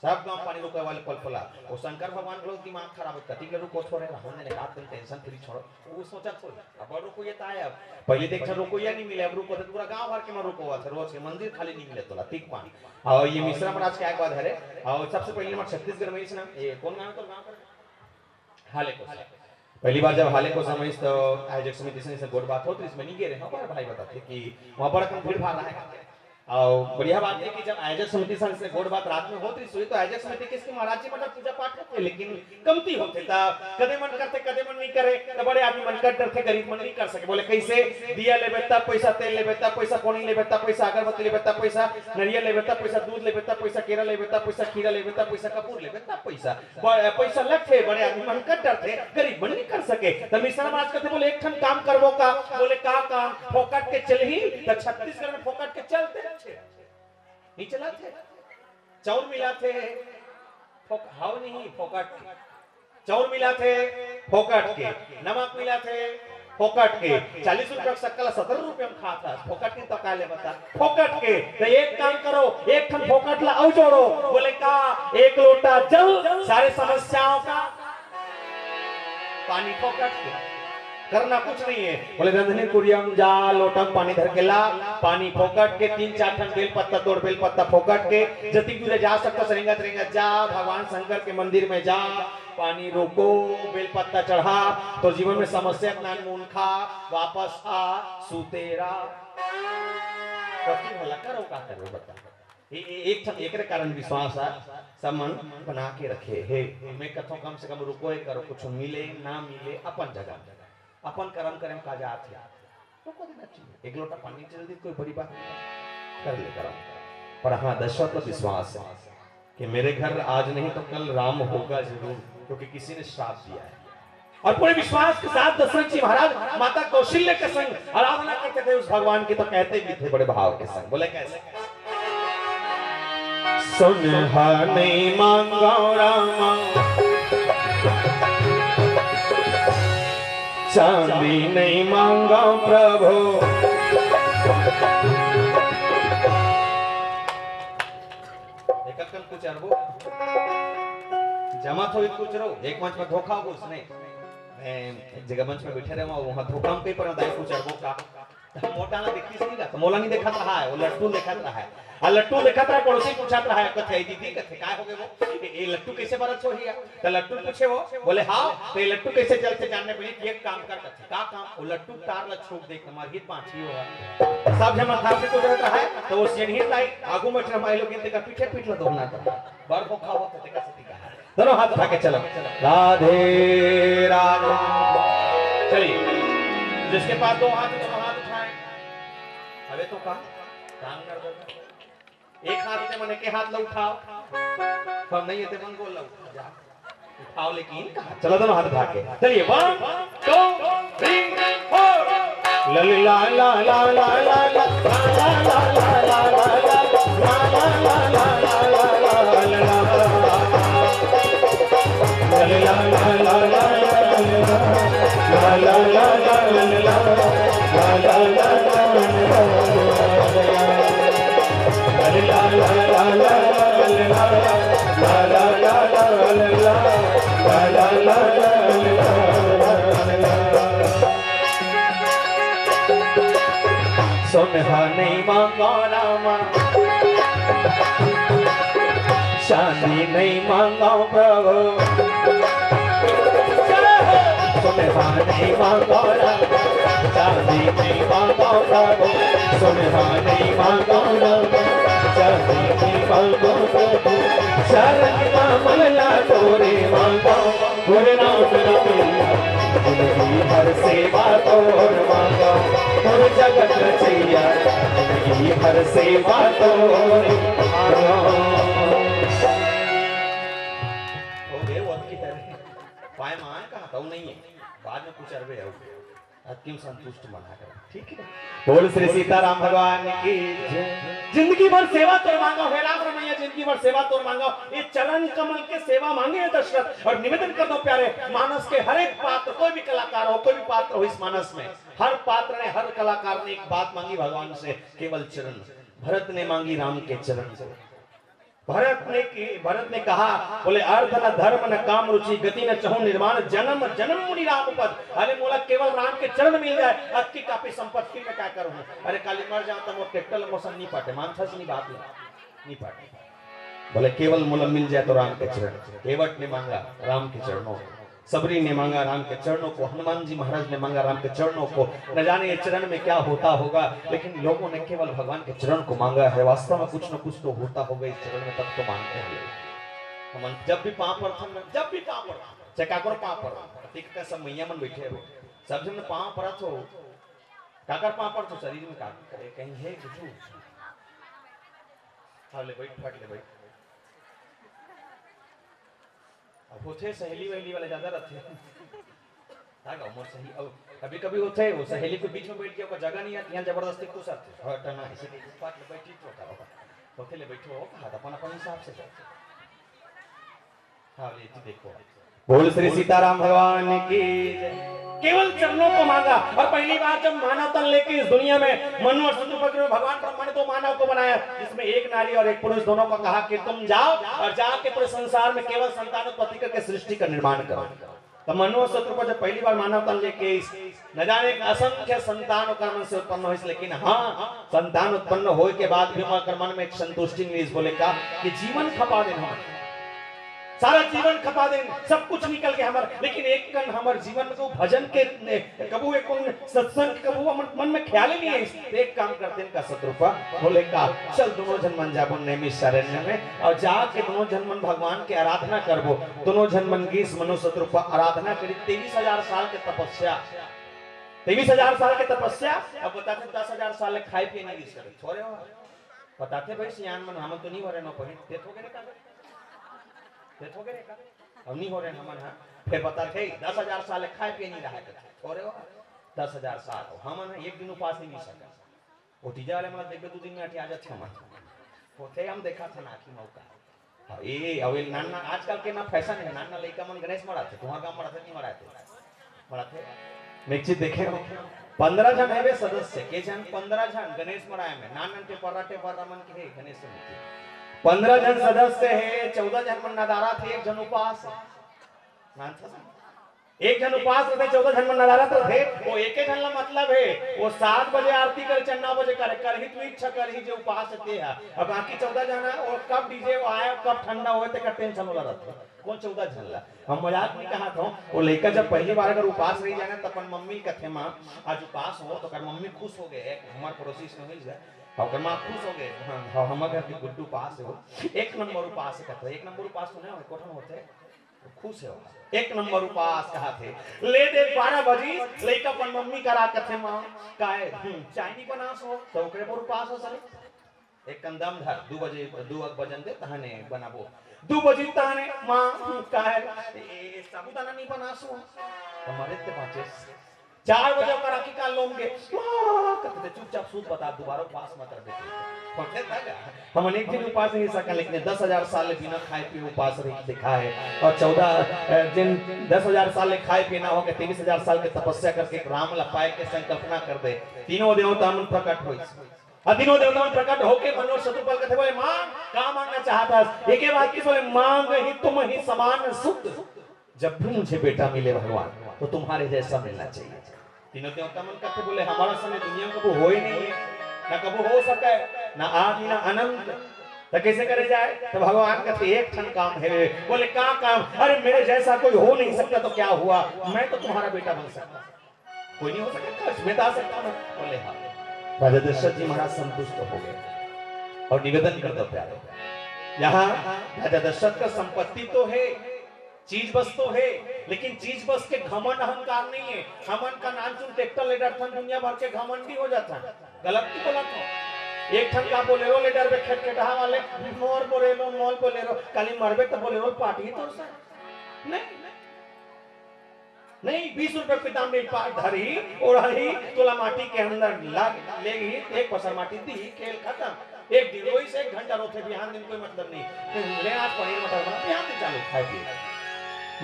सब गांव पानी रोकवाय वाले पलपला। वो शंकर भगवान घलो दिमाग खराब हे, कति के रुको छोड़े, हमन ने कहा, "तुम tension free छोड़ो।" वो सोचत होही, "अब रुको ये त आय अब। पहले देख, रुको ये नइ मिले, अब रुको त पूरा गांव भर के मन रुको हुआ था, रोज के मंदिर खाली नइ मिले तोला, ठीक पानी।" अउ ये मिश्रा महाराज के आशीर्वाद हरे। अउ सबसे पहले हमर छत्तीसगढ़ में इसना, ये कौन गांव हे तोर गांव कर? हालेकोसा। पहली बार जब हालेकोसा में इस तो आयोजक समिति से, से गोठ बात होत रहिस, मैं नइ गे रहेंव, पर भाई बताथे कि वहां बड़ा कम भीड़ भाड़ रहे। अउ बढ़िया बात हे कि जब आयोजक समिति संग से गोठ बात रात में होत रहिस होही, तो आयोजक समिति के इसके महाराज जी मतलब पूजा पाठ करथे, लेकिन कमती होथे, त कदे मन करथे, कदे मन नइ करे, त बड़े आदमी मन कर डरथे, गरीब मन नइ कर सके। बोले, "कइसे? दिया लेबे तब पइसा, तेल लेबे तब पइसा, कोनी लेबे तब पइसा, अगरबत्ती लेबे तब पइसा, नरियर लेबे तब पइसा, दूध लेबे तब पइसा, केरा लेबे तब पइसा, खीरा लेबे तब पइसा, कपूर लेबे तब पइसा।" प-, पइसा लगथे, बड़े आदमी मन कर डरथे, गरीब मन नइ कर सके। त मिश्रा महाराज कथे, बोले, "एक ठन काम करबो का?" बोले, "का काम?" "फोकट के चलही, त छत्तीसगढ़ में फोकट के चलथे, नइ चलथे।" चाउर मिलाथे, फोक-, हव नहीं, फोकट के। चाउर मिलाथे, फोकट के। नमक मिलाथे, फोकट के। चालीस रुपया के सक्कर ला सतरह रुपया में खात हस, फोकट के तो का लेबे त? फोकट के। त एक काम करो, एक ठन फोकट ला अउ जोड़ो। बोले का? एक लोटा जल, सारे समस्याओं का पानी फोकट के। करना कुछ नहीं हे। बोले, "रंधनी कुरिया म जा, लोटा म पानी धर के ला, पानी फोकट के।" तीन चार ठन बेल पत्ता तोड़, बेल पत्ता फोकट के। जतिक दूर जा सकथस रेंगत रेंगत जा, भगवान शंकर के मंदिर में जा, पानी रोको, बेल पत्ता चढ़ा, तोर जीवन में समस्या के नानमुन खा, वापस आ, सुते रह। कथी भला करो, का करो, बता। ए-, ए-, एक ठन एकरे कारण विश्वास ह, सब मन बना के रखे हे। मैं कथों, कम से कम रुको, एक करो, कुछ मिले ना मिले, अपन जगह, अपन करम करे म का जात हे, रुको देना चाहिए। एक लोटा पानी चल दी, कोई बड़ी बात नहीं, कर ले करम। पर हाँ, दशरथ को विश्वास है कि मेरे घर आज नहीं तो कल राम होगा जरूर, क्योंकि किसी ने श्राप दिया है। और पूरे विश्वास के साथ दशरथ जी महाराज माता कौशल्य के संग आराधना करते थे उस भगवान की, तो कहते भी थे बड़े भाव के संग। बोले कैसे? सुन हा नहीं मांगो रामा, चांदी नहीं मांगो प्रभु। एक अक्कन कुछ अरबो जमा थो कुछ रो, एक मंच में धोखा हो उसने। मैं एक जगह मंच में बैठे रहे, वहाँ धोखा में पेपर में दाई कुछ अरबो का। त मोटा ना देखिस नहीं का, त मोला नहीं देखत रहा है, वो लट्टू देखत रहा है। आ लट्टू देखत रहा है, पड़ोसी पूछत रहा है, "कथे, ए दीदी, कथे, काय हो गए वो? ए, ए लट्टू कैसे बरत हो हिया?" त लट्टू पूछे वो, बोले, "हाँ, तो ये लट्टू कैसे चलते जानने पहले कि एक काम कर," कथे, "का काम?" वो लट्टू तार ला छूट दे, हमार हित पाँच ही होगा। सब जन माथा से गुजरत रहा है, तो वो सियनहित लाई, आगू में हमारे लोग इनके पीछे पीठ ला दोहना था। बर को खाओ, तो देखा सती कहा। दोनों हाथ उठा के चलो। राधे राधे। चलिए, जिसके पास दो हाथ है, दोनों हाथ उठाएं। अबे तो कहा, काम कर दो। एक हाथ से मन के हाथ ला उठाओ, हम नहीं है, ते मन को ला उठाओ, जा। उठाओ लेकिन कहा, चलो दोनों हाथ उठा के। चलिए, वन, टू, थ्री, फोर। सुन हा नहीं मांगो रामा, चांदी नहीं मांगो प्रभु। सुन हा नहीं मांगो रामा, चांदी नहीं मांगो प्रभु। सुन हा नहीं मांगो रामा, चांदी नहीं मांगो प्रभु। शरण कमल ला तोरे मांगो, गुरु नाम रमैया, जिंदगी भर सेवा तोर मांगो, गुरु जगत रचैया, जिंदगी भर सेवा तोर मांगो। हो गए, वो अबकी तरह। पाए मां कहा था, वो नहीं है, बाद में कुछ अरबे है। अति संतुष्ट मना कर, ठीक है। बोल श्री सीताराम भगवान की जय। जिंदगी भर सेवा तोर मांगो, हे राम रमैया, जिंदगी भर सेवा तोर मांगो। ये चरण कमल के सेवा मांगे है दशरथ, और निवेदन कर दो प्यारे, मानस के हर एक पात्र, कोई भी कलाकार हो, कोई भी पात्र हो इस मानस में, हर पात्र ने, हर कलाकार ने एक बात मांगी भगवान से, केवल चरण। भरत ने मांगी राम के चरण। भरत ने की, भरत ने कहा, बोले, "अर्थ न धर्म न काम रुचि, गति न चहु निर्वाण, जन्म जन्म मुनि राम पद।" अरे मोला केवल राम के चरण मिल जाए, अक्की कापी संपत्ति में क्या करूँ? अरे काली मर जाओ तो मोर ट्रैक्टर मोसन नहीं पाटे, मानसा से नहीं बात नहीं, नहीं पाटे। बोले, "केवल मोला मिल जाए तो राम के चरण।" केवट ने मांगा राम के चरणों को। सबरी ने मांगा राम के चरणों को, हनुमान जी महाराज ने मांगा राम के चरणों को। न जाने ये चरण में क्या होता होगा, लेकिन लोगों ने केवल भगवान के चरण को मांगा है। वास्तव में कुछ न कुछ तो होता होगा इस चरण में, तब तो मांगते हैं लोग। हमन जब भी पांव परथन ना, जब भी पांव परथन, चाहे काकर पांव परथन, देख का सब मैया मन बैठे हो, सब जन पांव परत हो, काकर पांव परत हो, शरीर में का कहीं है कुछ? हाँ, ले बैठ, फट ले बैठ। अब होथे सहेली वहेली वाले ज्यादा रहथे। हाँ, गाँव में सही, अब कभी कभी होथे, वो सहेली के बीच में बैठ के ओकर जगह नहीं आती, यहाँ जबरदस्ती घुस आथे। हाँ, टना, इसीलिए बात में बैठी तो था, होथे ले बैठो, हो कहा था, अपन, अपन हिसाब से जाओ। हाँ, ले, तू देखो। बोल श्री सीताराम भगवान की जय। केवल चरणों को मांगा। और पहली बार जब मानव तन लेके इस दुनिया में मनु और शतरूपा के रूप में भगवान ब्रह्मा ने दो मानव को बनाया, जिसमें एक नारी और एक पुरुष दोनों को कहा कि तुम जाओ और जाके पूरे संसार में केवल संतानोत्पत्ति करके सृष्टि का निर्माण करो। तो मनु और शतरूपा जब पहली बार मानव तन लेके इस, न जाने असंख्य संतान ओकर मन से उत्पन्न होइस, लेकिन हाँ, संतान उत्पन्न होए के बाद भी ओकर मन में एक संतुष्टि नहीं, इस बोले का कि जीवन खपा देन हमर, सारा जीवन खपा देन, सब कुछ निकल के हमर, लेकिन एक कन हमर जीवन में तो भजन के ने, कबू एक कन सत्संग, कबू हमर मन में ख्याल ही नहीं है। तो एक काम करते हैं का शतरूपा, बोले का, "चल दोनों झन मन जाबो नैमिषारण्य में और जाके दोनों झन मन भगवान के आराधना करबो।" दोनों झन मन गीस, मनु शतरूपा आराधना करी, तेईस हजार साल के तपस्या, तेईस हजार साल के तपस्या। अब बताते दस हजार साल ले खाए पिए नहीं गीस करे, थोड़े हो। बताथे भाई सियान मन, हमन तो नहीं हो रहे नौ पॉइंट, ते थोगे रे का? ते थोगे रे का? अब नहीं हो रहे हमन, हाँ। फिर बताथे, "दस हजार साल खाए पिए नहीं रहा है।" तो, "अरे वाह, दस हजार साल हो, हमन एक दिन उपास नहीं मिल सका।" वो तीजा वाले मन देखबे, दो दिन में अटिया जाथे हमन। होथे, हम देखा था ना कि मौका। हाँ, ए, अब ये नान, नान, आजकल के ना फैशन है, नान, नान लइका मन गणेश मड़ाथे, तुम्हार गांव मड़ाथे, नहीं मड़ाथे? मड़ाथे? मैं एक चीज देखे हो, पंद्रह झन हवे सदस्य, के झन पंद्रह झन गणेश मड़ाए में, नान, नान टेपर्रा, टेपर्रा मन के हे गणेश मूर्ति। पंद्रह झन सदस्य हे, चौदह झन मन नदारत हे, एक झन उपास हे। नान था? एक झन उपास रथे, चौदह झन मन नदारत रथे, वो एके झन ला मतलब हे, वो सात बजे आरती करे, चाहे नौ बजे करे, करही तू इच्छा करही जे उपास हे ते हा। अब बाकी चौदह झन हे, वो कब डीजे आए, कब ठंडा होए, तेकर टेंशन वाला रथे। कौन चौदह झन ला? हम मजाक नहीं कहा था, वो लइका जब पहली बार अगर उपास रही जाए ना, तो अपन मम्मी कथे, "माँ, आज उपास हो," तो कर मम्मी खुश हो गए, हमारे पड़ोसी इसमें हुई जाए, और कर माँ खुश हो गए, "हाँ, हाँ, हमारे घर के गुड्डू उपास हो, एक नंबर उपास है," कहते, "एक नंबर उपास सुने हो, कोठन होते?" खुश हे, एक नंबर उपास कहाथे। ले दे बारह बजी, लइका अपन मम्मी करा कथे, "माँ, काय, हम्म, चाय नहीं बनास हो?" तो ओकरे बर उपास हो साले। एक कन दम धर, दू बजे, दू बजन दे, तहने बनाबो। दू बजी तहने, "माँ, हम्म, काय, ए, ए, साबूदाना नहीं बनास हो?" तो मरे ते बाँचे। चार बजे ओकर आँखी कान लोम गे, "वाह," कथे, "चुपचाप सूत बता, दोबारा उपास मत रह बेटी।" होथे था गा? हमन एक दिन उपास नहीं सकन, लेकिन दस हजार साल ले बिना खाए पिए उपास रही दिखाए। और चौदह, अ, जिन दस हजार साल ले खाए पिए ना होके तेईस हजार साल के तपस्या करके एक राम ला पाए के संकल्पना कर दे, तीनों देवता मन प्रकट होइस। और तीनों देवता मन प्रकट होके मनोज शतुपल कथे बोले, "मांग, का मांगना चाहत हस?" एके बात की बोले, "मांगहि तुमहि समान सुत।" जब भी मुझे बेटा मिले भगवान, तो तुम्हारे जैसा मिलना चाहिए। तीनों देवता मन कथे बोले, "हमारा समय दुनिया में कबो होए नहीं है, ना कबो हो सके, ना आदि ना अनंत। तो कैसे करे जाए?" तो भगवान कथे, "एक ठन काम है।" बोले, "का काम?" "अरे, मेरे जैसा कोई हो नहीं सकता, तो क्या हुआ, मैं तो तुम्हारा बेटा बन सकता, कोई नहीं हो सकता, इसमें तो आ सकता हूँ।" बोले, "हाँ।" राजा दशरथ जी महाराज संतुष्ट हो गए और निवेदन कर दो प्यारे, यहाँ राजा दशरथ का संपत्ति तो है, चीज बस तो है, लेकिन चीज बस के घमंड अहंकार नहीं है। हमन का नानचुन ट्रैक्टर ले डरथन, दुनिया भर के घमंडी हो जाथन। गलत नहीं बोला था। एक ठन का बोलेरो ले डरबे, खेट खेटहा वाले, "मोर बोलेरो, मोर बोलेरो।" काली मरबे तो बोलेरो पार्टी तोर सा। नहीं, नहीं, बीस रुपए पिताम में पा धरी, ओढ़ही, तोला माटी के अंदर लाग, लेगही, एक पसर माटी दी, खेल खत्म। एक दिन रोई से एक घंटा रोथे, बिहान दिन कोई मतलब नहीं। ले आज पनीर मटर बना, बिहान दिन चालू खाए पिए।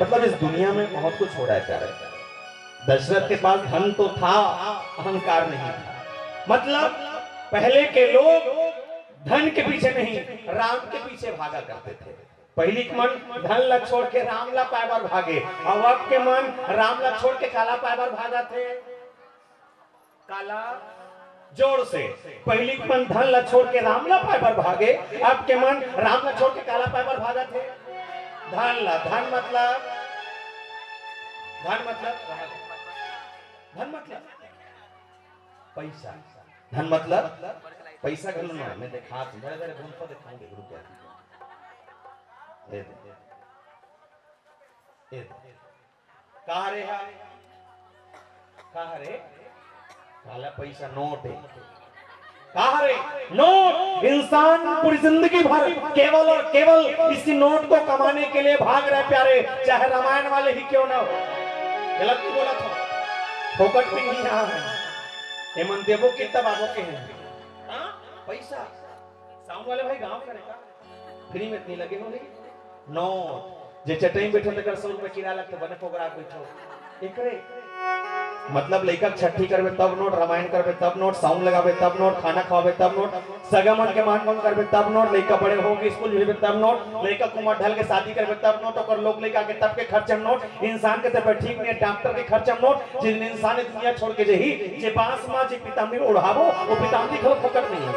मतलब इस दुनिया में बहुत कुछ हो रहा है प्यारे। दशरथ के पास धन तो था, अहंकार नहीं था। मतलब पहले के लोग धन के पीछे नहीं, राम के पीछे भागा करते थे। पहिली के मन धन ला छोड़ के राम ला पाए बर भागे, अउ अब के मन राम ला छोड़ के काला पाए बर भागत हे? काला? जोर से। पहिली के मन धन ला छोड़ के राम ला पाए बर भागे, अब के मन राम ला छोड़ के काला पाए बर भागत हे? धन ला। धन मतलब, धन मतलब, धन मतलब पैसा। धन मतलब पैसा घलो ना, मैं देखा, बड़े बड़े भूल को दिखाऊंगे, रुक जा। ये दे। ये दे। कहा रे है? कहा रे? काला पैसा नोट है। कहा रे? नोट। इंसान पूरी जिंदगी भर केवल और केवल इसी नोट को कमाने के लिए भाग रहे प्यारे, चाहे रामायण वाले ही क्यों ना हो। गलत नहीं बोला था। फोकट में नहीं रहा है। एमन देबो के तब आबो के हैं। हाँ? पैसा। साउंड वाले भाई गांव का रहेगा। फ्री में इतनी लगे हो नहीं? नोट। जे चटई में बैठो, तेकर सौ रुपए किराया लगता, बने पोगरा के बैठो। एकरे मतलब लइका के छठी करबे तब नोट, रामायण करबे तब नोट, साउंड लगाबे तब नोट, खाना खवाबे तब नोट, सगा मन के मान भंग करबे तब नोट, लइका बड़े हो के स्कूल भेजबे तब नोट, लइका कुमार ढल के शादी करबे तब नोट, ओकर लोग लइका के तब के खर्चा नोट, इंसान के तबीयत ठीक नहीं, डॉक्टर के खर्चा नोट, जिन इंसान ने दुनिया छोड़ के जही, जे बांस मा जे पिताम्बरी ओढ़ाबो, वो पिताम्बरी घलो फोकट नहीं है।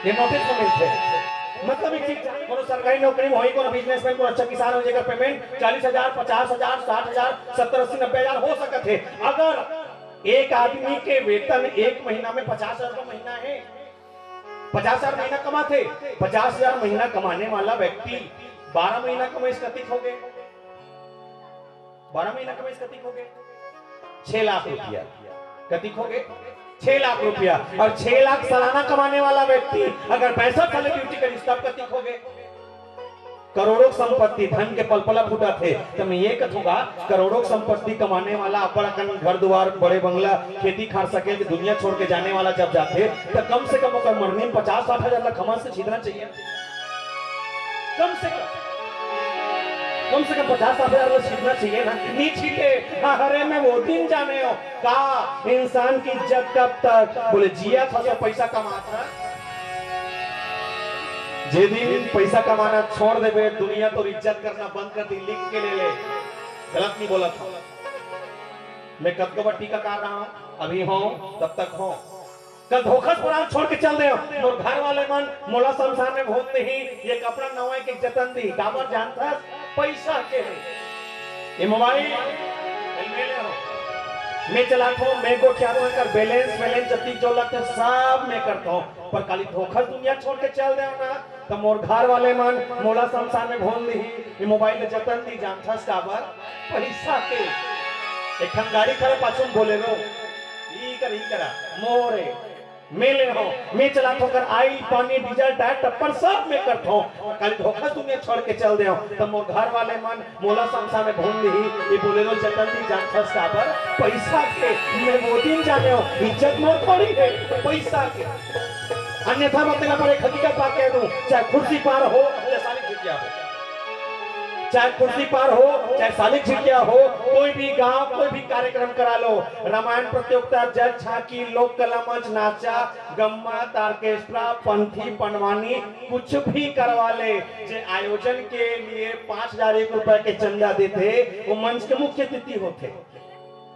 ये नोटिस में मिलते हैं। मतलब एक चीज, कोनो सरकारी नौकरी में होई, कोनो बिजनेसमैन, कोनो अच्छा किसान हो, जेकर पेमेंट चालीस हजार, पचास हजार, साठ हजार, सत्तर, अस्सी, नब्बे हजार हो सकत है। अगर एक आदमी के वेतन एक महीना में पचास हजार रुपया महीना है, पचास हजार महीना कमाथे, पचास हजार महीना कमाने वाला व्यक्ति बारह महीना कमाइस, कतिक हो गए? बारह महीना कमाइस, कतिक हो गए? छह लाख रुपया। कतिक हो गए? छह लाख रुपया, और छह लाख सालाना कमाने वाला व्यक्ति अगर पैंसठ साल ड्यूटी करिस, तब कतिक होगे? करोड़ों संपत्ति, धन के पलपला फूटत हे। त मैं ये कथूंगा, करोड़ों संपत्ति कमाने वाला, अपन अकन घर दुवार, बड़े बंगला, खेती खार सकेल के दुनिया छोड़ के जाने वाला जब जाथे, त कम से कम ओकर मरनी में पचास साठ हजार ला कम से छींदना चाहिए। कम से कम, कम से कम पचास साठ हजार ला छींदना चाहिए ना। नहीं छींदे, अरे मैं वो दिन जानेंव, का इंसान की इज्जत कब तक? बोले, जियत हस तो पैसा कमात हस। जे दिन पैसा कमाना छोड़ देबे, दुनिया तोर इज्जत करना बंद कर दी। लिख के ले ले, गलत नहीं बोलत हंव। मैं कतको बार टीकाकार रहा हंव, अभी हंव, तब तक हंव। कल धोखा से प्राण छोड़ के चल देंव, मोर घर वाले मन मोला शमशान में भूंज दिही, ये कपड़ा नवाए के जतन दिही। काबर जानथस? पैसा के। ये मोबाइल, ये मेरे हो। मैं चलाथंव, मैं गोठियाथंव, एकर बैलेंस, बैलेंस जतिक जो लगथे, सब मैं करथंव। पर काली धोखा से दुनिया छोड़ के चल देंव ना, त मोर घर वाले मन मोला शमशान में भूंज दिही। ये मोबाइल के जतन दिही, जानथस काबर? पैसा के। एक ठन गाड़ी खड़ा पाछू में बोलेरो, ई कर, ई करा, मोरे। मैं ले हंव, मैं चलाथंव, ओकर आइल, पानी, डीजल, टायर, टप्पर सब मैं करथंव। काली धोखा से दुनिया छोड़ के चल देंव, त मोर घर वाले मन मोला शमशान में भूंज दिही। ये बोलेरो जतन दिही, जानथस काबर? पैसा के। मैं वो दिन जानेंव, इज्जत मोर थोड़ी हे, पैसा के। अन्यथा मैं तेला पर एक हकीकत बात कह दूं, चाहे खुर्सी पार हो, चाहे सालिक झिकिया हो, चाहे खुर्सी पार हो, चाहे सालिक झिकिया हो, कोई भी गांव, कोई भी कार्यक्रम करा लो, रामायण प्रतियोगिता, जल झांकी, लोक कला मंच, नाचा, गम्मत, ऑर्केस्ट्रा, पंथी, पंडवानी, कुछ भी करवा ले, जे आयोजन के लिए पाँच हजार एक रुपए के चंदा देथे, वो मंच के मुख्य अतिथि होथे।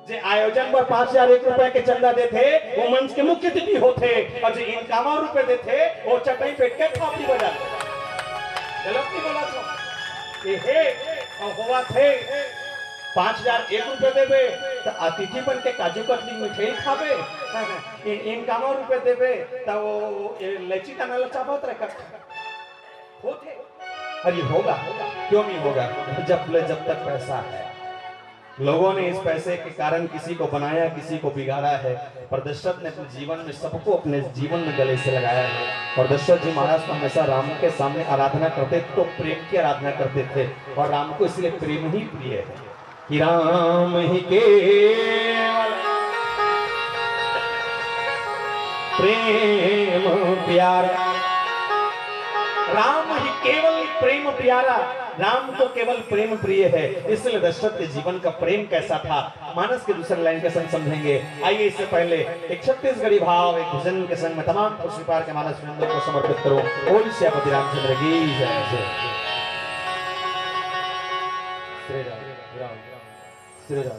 जे आयोजन बर पाँच हजार एक रुपए के चंदा देथे, वो मंच के मुख्य अतिथि होथे, और जे इनकामा रुपए देथे, वो चटई बैठ के थापड़ी बजाथे। गलत नहीं बोला था? ये हे, और होवत हे। पाँच हजार एक रुपए देबे, त अतिथि बन के काजू कतली मिठाई खाबे। इन-, इनकामा रुपए देबे, त वो, वो, ये इलायची दाना ला चाबत रहे। होथे। अरे होगा, क्यों नहीं होगा? जब ले, जब तक पैसा है। लोगों ने इस पैसे के कारण किसी को बनाया, किसी को बिगाड़ा है, पर दशरथ ने अपने जीवन में सबको अपने जीवन में गले से लगाया है। और दशरथ जी महाराज तो हमेशा राम के सामने आराधना करते थे, तो प्रेम की आराधना करते थे, और राम को इसलिए प्रेम ही प्रिय है। कि राम ही केवल प्रेम प्यारा। राम ही केवल प्रेम प्यारा, राम को केवल प्रेम प्रिय है। इसलिए दशरथ के जीवन का प्रेम कैसा था, मानस के दूसरे लाइन के संग समझेंगे। आइए, इससे पहले एक छत्तीसगढ़ी भाव, एक भजन के संग में तमाम खुशी पार के मानस वृंदों को समर्पित करूं। बोल सियापति रामचंद्र की जय। श्री राम, राम, श्री राम,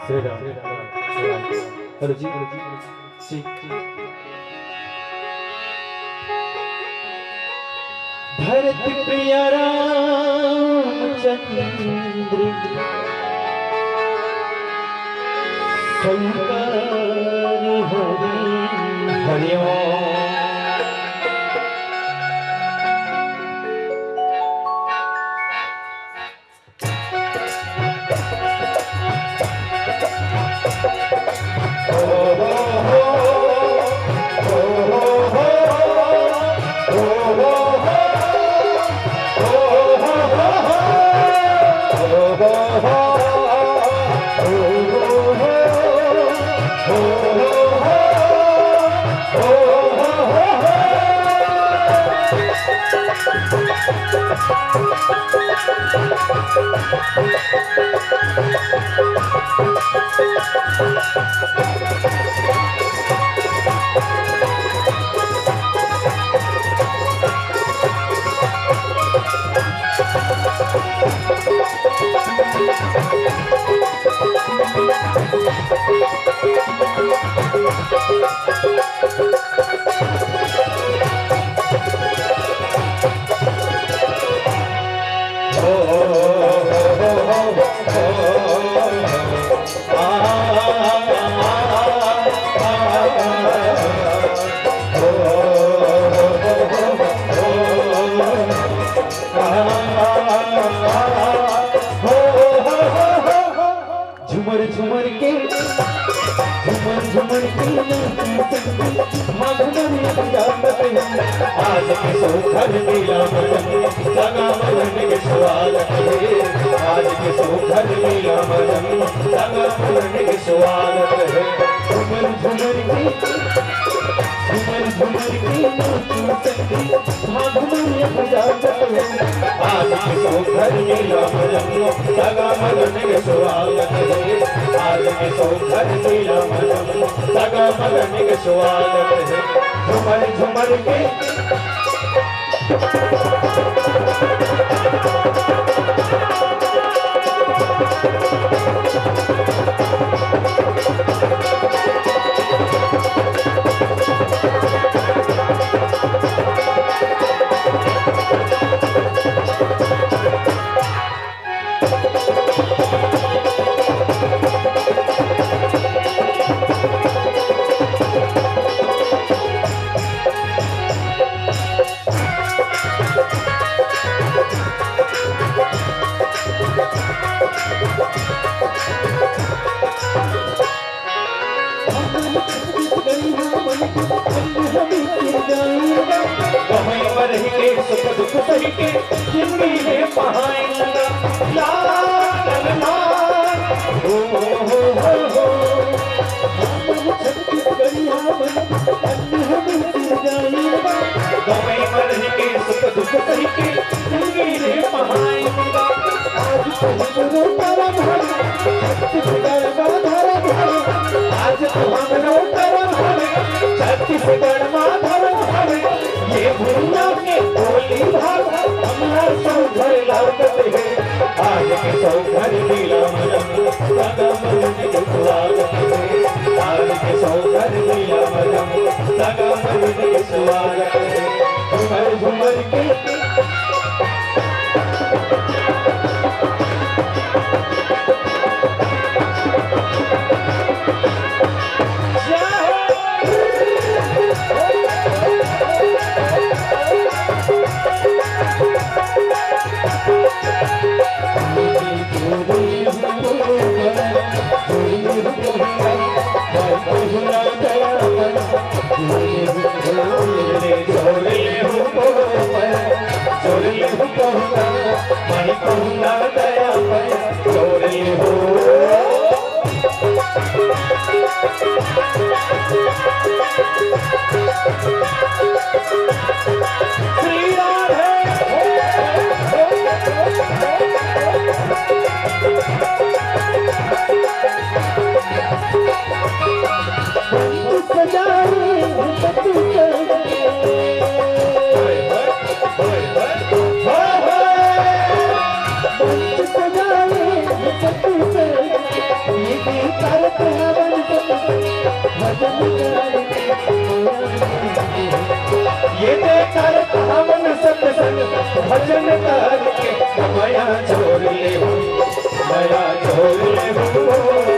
श्री राम, श्री राम। हेलो जी, हेलो जी, जी। भरत प्रिया रामचंद्र शंकर हरि हरिओम। झुमर के, झुमर झुमर के नाचे संगी, भाग मरिया बजावत है। आज के सोहर मिला मदन, सगा मदन के स्वागत है। आज के सोहर मिला मदन, सगा मदन के स्वागत है। झुमर झुमर के, झुमर झुमर के नाचे संगी, भाग मरिया बजावत है। आज के सोहर मिला मदन, सगा मदन के स्वागत है। आज के सोहर मिला मदन, सगा मदन के स्वागत है। झुमर झुमर के गमई में रहि के सुख दुख सहि के जिंदगी में पहाएंगा। ला, ला, ला, ला। ओ, हो, हो, हो, हो। हमर छत्तीसगढ़िया मन, तन हमर जाएंगा। गमई में रहि के सुख दुख सहि के जिंदगी में पहाएंगा। आज तो हमरो करम हवे, छत्तीसगढ़ मा धरम हवे। आज तो हमरो करम हवे, छत्तीसगढ़ मा धरम हवे। ये भुइयां के बोली भाषा हमला सौंधर लागत हे। आज के सौंधर मिला मदन, सगा मदन के स्वागत हे। आज के सौंधर मिला मदन, सगा मदन के स्वागत हे। झुमर झुमर के ये दे करत हमन सत्संग भजन करके मया छोड़ ले हो, मया छोड़ ले हो,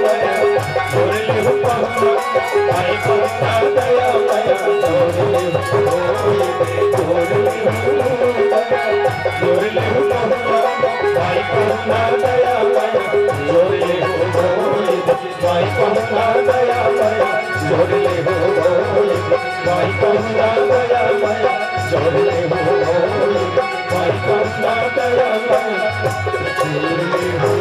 मया छोड़ ले हो पहुना, आई पहुना दया मया छोड़ ले हो, छोड़ ले हो, मया छोड़ ले हो पहुना, आई पहुना दया मया छोड़ ले हो, भाई पहुना दया मया छोड़ ले हो, भाई पहुना दया मया छोड़ ले हो, भाई पहुना दया मया छोड़ ले हो।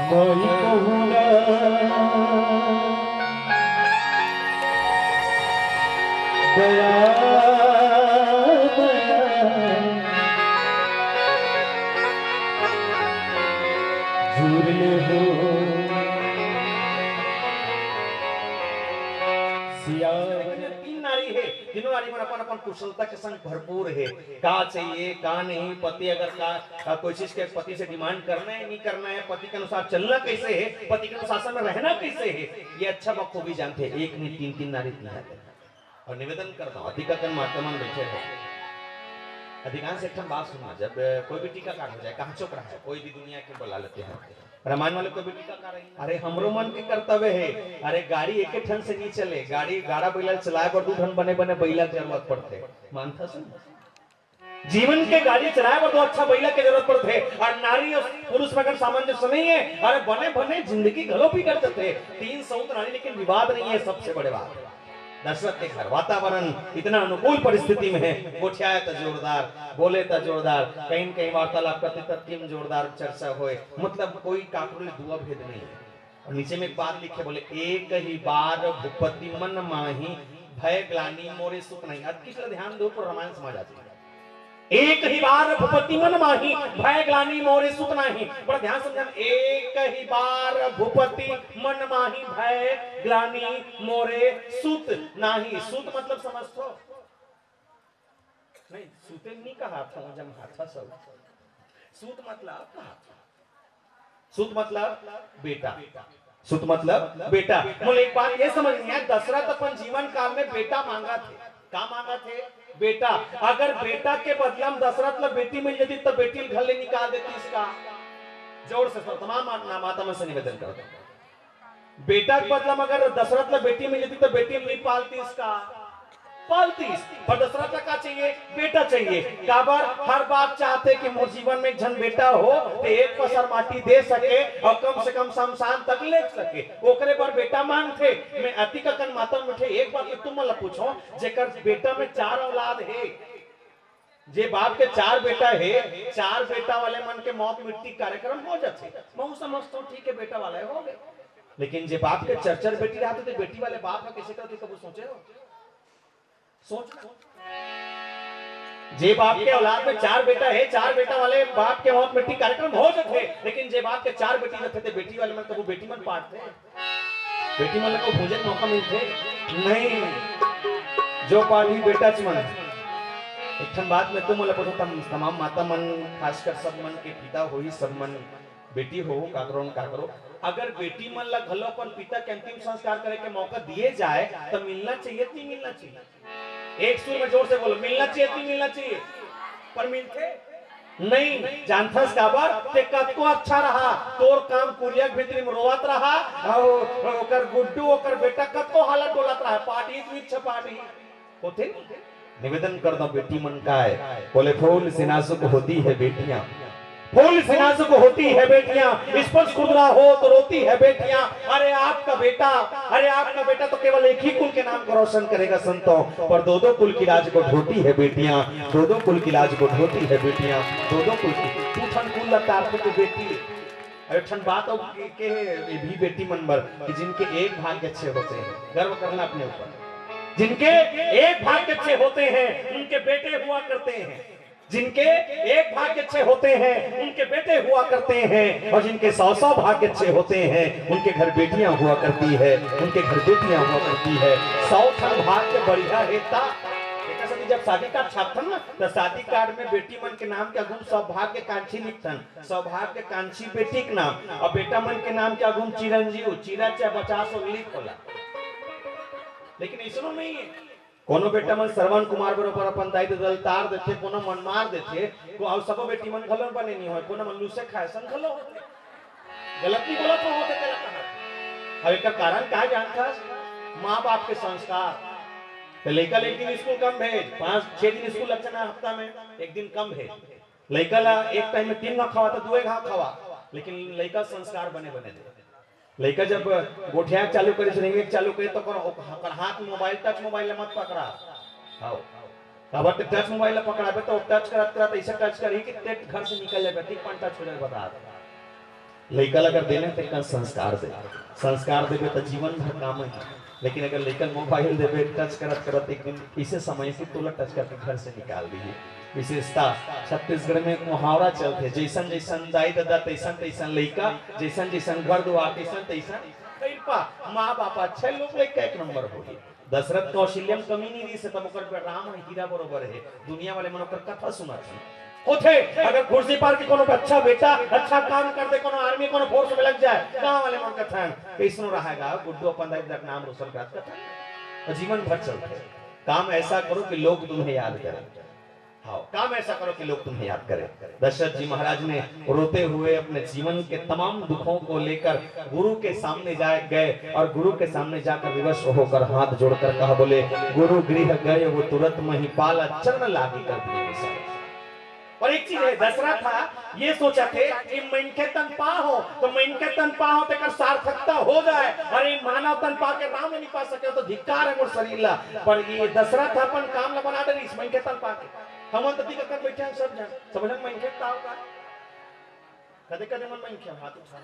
माई पहुना दया मया जुड़ ले हो। सियावर तीन नारी हे, तीनों नारी मन अपन अपन कुशलता के संग भरपूर हे। का चाहिए, का नहीं, पति अगर का, का कोई चीज के पति से डिमांड करना है, नहीं करना है, पति के अनुसार चलना कैसे है, पति के अनुशासन में रहना कैसे है, ये अच्छा बखूबी जानथे। एक नहीं, तीन तीन नारी तीन नारी। और निवेदन करता हूँ, अधिका कन माता मन बैठे हो, अधिकांश एक ठन बात सुनना, जब कोई भी टीकाकार हो जाए, कहाँ चुप रहा है, कोई भी दुनिया के बुला लेते हैं, रामायण वाले कोई भी टीकाकार है, अरे हमरो मन के कर्तव्य है, अरे गाड़ी एक ठन से नहीं चले, गाड़ी गाड़ा बैला चलाए बर दू ठन बने बने बैला के जरूरत पड़थे, मानता सुन। जीवन के गाड़ी चलाए बर तो अच्छा बइला के जरूरत पड़थे, अउ नारी अउ पुरुष में अगर सामंजस्य नहीं है, अरे बने बने जिंदगी घलो बिगड़ जाथे। तीन सौत नारी लेकिन विवाद नहीं है, सबसे बड़े बात। दशरथ के घर वातावरण इतना अनुकूल परिस्थिति में है, गोठियाए त जोरदार, बोले त जोरदार, कहीं न कहीं वार्तालाप करते त किम जोरदार चर्चा होए, मतलब कोई काकरो ले दुआ भेद नहीं है। अउ नीचे में एक बात लिखे, बोले, "एक ही बार भूपति मन माही, भय ग्लानि मोरे सुत नाही।" अतकी ला ध्यान दो, पूरा रामायण समझ आ जाही। "एक ही बार भूपति मन माही, भय ग्लानि मोरे सुत नाही।" बड़ा ध्यान समझा, "एक ही बार भूपति मन माही, भय ग्लानि मोरे सुत नाही।" सुत मतलब समझथो? नहीं, सुते नहीं कहा था, जब हाथा सब। सुत मतलब कहा था। सुत मतलब बेटा। सुत मतलब बेटा। मोला एक बात ये समझ नहीं आया, दशरथ अपन जीवन काल में बेटा मांगा थे। का मांगा थे? बेटा। अगर बेटा के बदला में दशरथ ला बेटी मिल जाती, तो बेटी घर ले निकाल देती इसका। जोर से सुनो, तमाम मा-, ना-, माता मन से निवेदन करता हूँ। बेटा के बदला में अगर दशरथ ला बेटी मिल जाती, तो बेटी नहीं पालती इसका। पालतीस, पर दशरथ ला का चाहिए? बेटा चाहिए। काबर? हर बाप चाहथे कि मोर जीवन में एक झन बेटा हो, ते एक पसर माटी दे सके अउ कम से कम शमशान तक ले सके, ओकरे बर बेटा मांगथे। मैं अतिक अकन मातम में एक बात तो तुम मन ला पूछो, जेकर बेटा में चार औलाद हे, जे बाप के चार बेटा हे, चार बेटा वाले मन के मौत मिट्टी कार्यक्रम हो जाथे। मैं समझता हूँ, ठीक है, बेटा वाला हे, हो गए। लेकिन जे बाप के चार चार बेटी रहते, तो बेटी वाले बाप का कैसे करते, कभी सोचे हो? सोचना। जे बाप के औलाद में चार बेटा हे, चार बेटा वाले बाप के मौत मिट्टी कार्यक्रम हो जाथे, लेकिन जे बाप के चार बेटी रथे, ते बेटी वाले मन कभू बेटी मन पाटथे? बेटी मन ला को भूंजे के मौका मिलथे? नहीं। जो पालही बेटा च मन। एक ठन बात मैं तुम ला पूछो, तम-, तमाम माता मन, खासकर सब मन के पिता होही, सब मन बेटी हो, का करो न का करो, अगर बेटी मन ला घलो अपन पिता के अंतिम संस्कार करे के मौका दिए जाए, तो मिलना चाहिए कि नहीं मिलना चाहिए? एक सुर में जोर से बोलो, मिलना चाहिए कि नहीं मिलना चाहिए? पर मिलथे? नहीं। जानथस काबर? ते कतको अच्छा रहा, तोर काम कुरिया के भीतरी में रोवत रहा, अउ ओकर गुड्डू, ओकर बेटा कतको हालत डोलत रहा, पाटी तुच्छ पाटी। होथे नहीं? निवेदन करता हूँ बेटी मन का है, बोले, फूल से नाजुक होती है बेटियां, फूल से नाजुक होती है बेटियां, स्पर्श खुरदुरा हो तो रोती है बेटियां। अरे आपका बेटा, अरे आपका बेटा तो केवल एक ही कुल के नाम को रोशन करेगा संतों, पर दो दो कुल की लाज को ढोती है बेटियां, दो दो कुल की लाज को ढोती है बेटियां, दो दो कुल की। तू ठन कुल ला तारथे तो बेटी। अउ एक ठन बात अउ के, के हे, ये भी बेटी मन बर कि जिनके एक भाग्य अच्छे होते हैं, गर्व करना अपने ऊपर। जिनके एक भाग्य अच्छे होते हैं, उनके बेटे हुआ करते हैं। जिनके एक भाग्य अच्छे होते हैं, उनके बेटे हुआ करते हैं, और जिनके सौ सौ भाग्य अच्छे होते हैं, उनके घर बेटियां हुआ करती है, उनके घर बेटियां हुआ करती है। सौ ठन भाग्य बढ़िया हे ता। एकर सेती जब शादी कार्ड छापथन ना, तो शादी कार्ड में बेटी मन के नाम के आगू सौभाग्यकांक्षी लिखथन, सौभाग्यकांक्षी बेटी के नाम, अउ बेटा मन के नाम के आगू चिरंजीव, चिरा चाहे पचास हो लिख होला। लेकिन ऐसनो नहीं है। कोनो बेटा मन श्रवण कुमार बरोबर अपन दाई ददा ल तार देथे, कोनो मन मार देथे, को अउ सबो बेटी मन घलो बने नहीं होय, कोनो मन लूसे खाए संग घलो होथे। गलत नहीं बोलत हों, होथे तेला कहा। अब एकर कारण का जानथस? माँ बाप के संस्कार। तो लइका ल एक दिन स्कूल कम भेज, पाँच छह दिन स्कूल लगथे ना हफ्ता में, एक दिन कम भेज। लइका ला एक टाइम में तीन घाव खवा, तो दुए घाव खवा, लेकिन लइका संस्कार बने बने दे। लइका जब गोठिया चालू करे, रेंगे चालू करे, तो ओकर, ओकर हाथ मोबाइल, टच मोबाइल ला मत पकड़ा। हाव। काबर ते टच मोबाइल ला पकड़ाबे, तो टच करत करत ऐसे टच करही कि ते घर से निकल जाबे, ठीक पन टच हो जाए, बता दे। लइका ला अगर देना, तो एक संस्कार दे। संस्कार देबे, तो जीवन भर काम है। लेकिन अगर लइका मोबाइल देबे, टच करत करत एक दिन इसे समय से तोला टच करके घर से निकाल दिही। विशेषता छत्तीसगढ़ में एक मुहावरा चलथे, "जैसन जैसन दाई ददा, तैसन तैसन लइका, जैसन जैसन घर दुआर, तैसन तैसन कृपा।" माँ बाप अच्छे लोग, लइका एक नंबर होही। दशरथ कौशल्या में कमी नहीं रहिस हे, तब ओकर राम हीरा बरोबर हे। दुनिया वाले मन ओकर कथा सुनत हे। होथे, अगर खुर्सीपार के कोनो अच्छा बेटा, अच्छा काम कर दे, कोनो आर्मी, कोनो फोर्स में लग जाए, गांव वाले मन कथन, "कैसनो रहा गा, गुड्डू अपन दाई ददा के नाम रोशन करत कथन।" और जीवन भर चलथे। काम ऐसा करो कि लोग तुम्हें याद करें। हाँ, काम ऐसा करो कि लोग तुम्हें याद करें। दशरथ जी महाराज ने रोते हुए अपने जीवन के तमाम दुखों को लेकर गुरु के सामने जाए, गए और गुरु के सामने जाकर विवश होकर हाथ जोड़कर कहा, बोले, "गुरु गृह गए वो तुरत महिपाला, चरण लागी कर दिए विशाल।" और एक चीज है, दशरथ हा ये सोचथे कि मनखे तन पा हो, तो मनखे तन पा हो, तेकर सार्थकता हो जाए। अरे, मानव तन पा के राम नहीं पा सके, तो धिक्कार है मोर शरीर ला। पर ये दशरथ अपन काम ला बना डरिस, मनखे तन पा के। हमन तो दिक्कत कर बैठे हैं सब जन, समझन मनखे का होगा। कदे कदे मन मनखे हाथ उठा।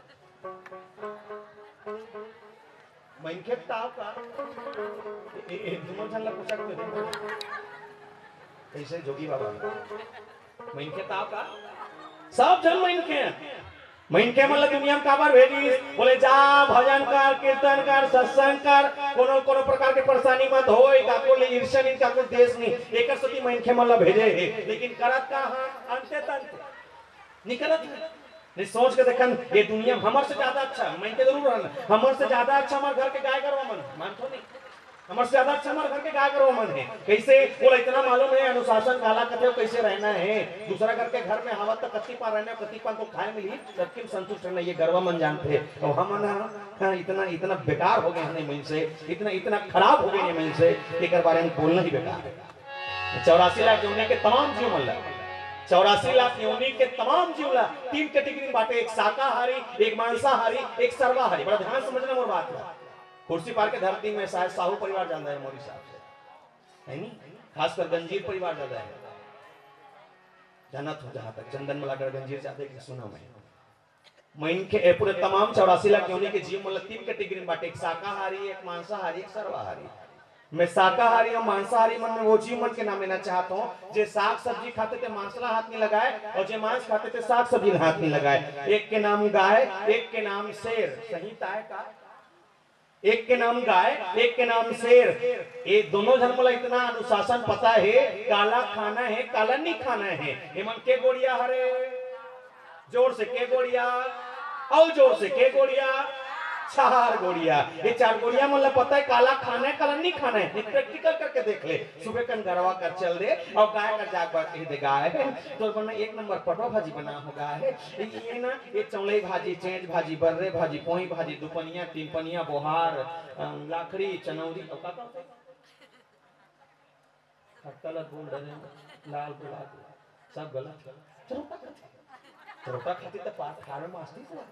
मनखे ताव का? ए, ए, ए, तुमन झन ला पूछा के दे। कैसे जोगी बाबा? मनखे ताव का? सब झन मनखे। मनखे मन ला दुनिया में काबर भेजिस? बोले, "जा, भजन कर, कीर्तन कर, सत्संग कर, कोनो, कोनो प्रकार के परेशानी मत होय, काकुर ले ईर्ष्या नहीं, काकुर द्वेष नहीं।" एकर सेती मनखे मन ला भेजे हे। लेकिन करत का हन? अंते तंते। नहीं करत हे। नहीं, सोच के देखन, ये दुनिया में हमर से ज्यादा अच्छा, मनखे जरूर हन, हमर से ज्यादा अच्छा हमर घर के गाय गरवा मन, मानथो नहीं? हमर से ज्यादा अच्छा हमर घर के गाय गरवा मन हे। कैसे? बोला, इतना मालूम है अनुशासन काला कथे, कैसे रहना है। दूसरा घर के घर में हवा तो कति पार रहना, कति पार तो खाए मिली, सबके संतुष्ट रहना, ये गरवा मन जानथे। और हमन ह, हाँ, इतना, इतना बेकार हो गए हैं मन से, इतना, इतना खराब हो गए हैं मन से, एकर बारे में बोलना ही बेकार है। चौरासी लाख योनि के तमाम जीव मन ला, चौरासी लाख योनि के तमाम जीव ला तीन कैटेगरी में बांटे, एक शाकाहारी, एक मांसाहारी, एक सर्वाहारी। बड़ा ध्यान समझना मोर बात ला। कुर्सी पार के धरती में शायद साहू परिवार ज्यादा है मोर हिसाब से, है नी? खासकर गंजीर परिवार ज्यादा है। जानत हो जहां तक चंदन मला गंजीर ज्यादा है कि सुना मैं। मनखे, ए, पूरे तमाम चौरासी लाख योनि के जीव मन ला तीन कैटेगरी में बांटे, एक शाकाहारी, एक मांसाहारी, एक सर्वाहारी। मैं शाकाहारी और मांसाहारी मन में वो जीव मन के नाम लेना चाहत हूँ, जे साग सब्जी खाथे ते मांस ला हाथ नहीं लगाए और जे मांस खाथे ते साग सब्जी ला हाथ नहीं लगाए। एक के नाम गाय, एक के नाम शेर, सही ताय का? एक के नाम गाय, एक के नाम शेर। ये दोनों झन मोला इतना अनुशासन पता है, काला खाना है, काला नहीं खाना है। एमन के गोड़िया हरे? जोर से के गोड़िया, अउ जोर से के गोड़िया, चार गोड़िया। ये चार गोड़िया मन ला पता है काला खाना है, काला नहीं खाना है। नहीं, प्रैक्टिकल करके देख ले। सुबह कन गरवा कर चल दे और गाय कर जाग बात कह दे, "गाय, तोर बर ना एक नंबर पटवा भाजी बना हो गाय। ये ना, ये चौलई भाजी, चेंच भाजी, बर्रे भाजी, पोई भाजी, दुपनिया, तीन पनिया, बोहार, अम, लाखड़ी, चनौरी," और का, का, का? खट्टा ला बोल डरे, लाल गुलाब, सब गलत। चरोटा खाती, चरोटा खाती तो पार खार में मास्ती हुआ।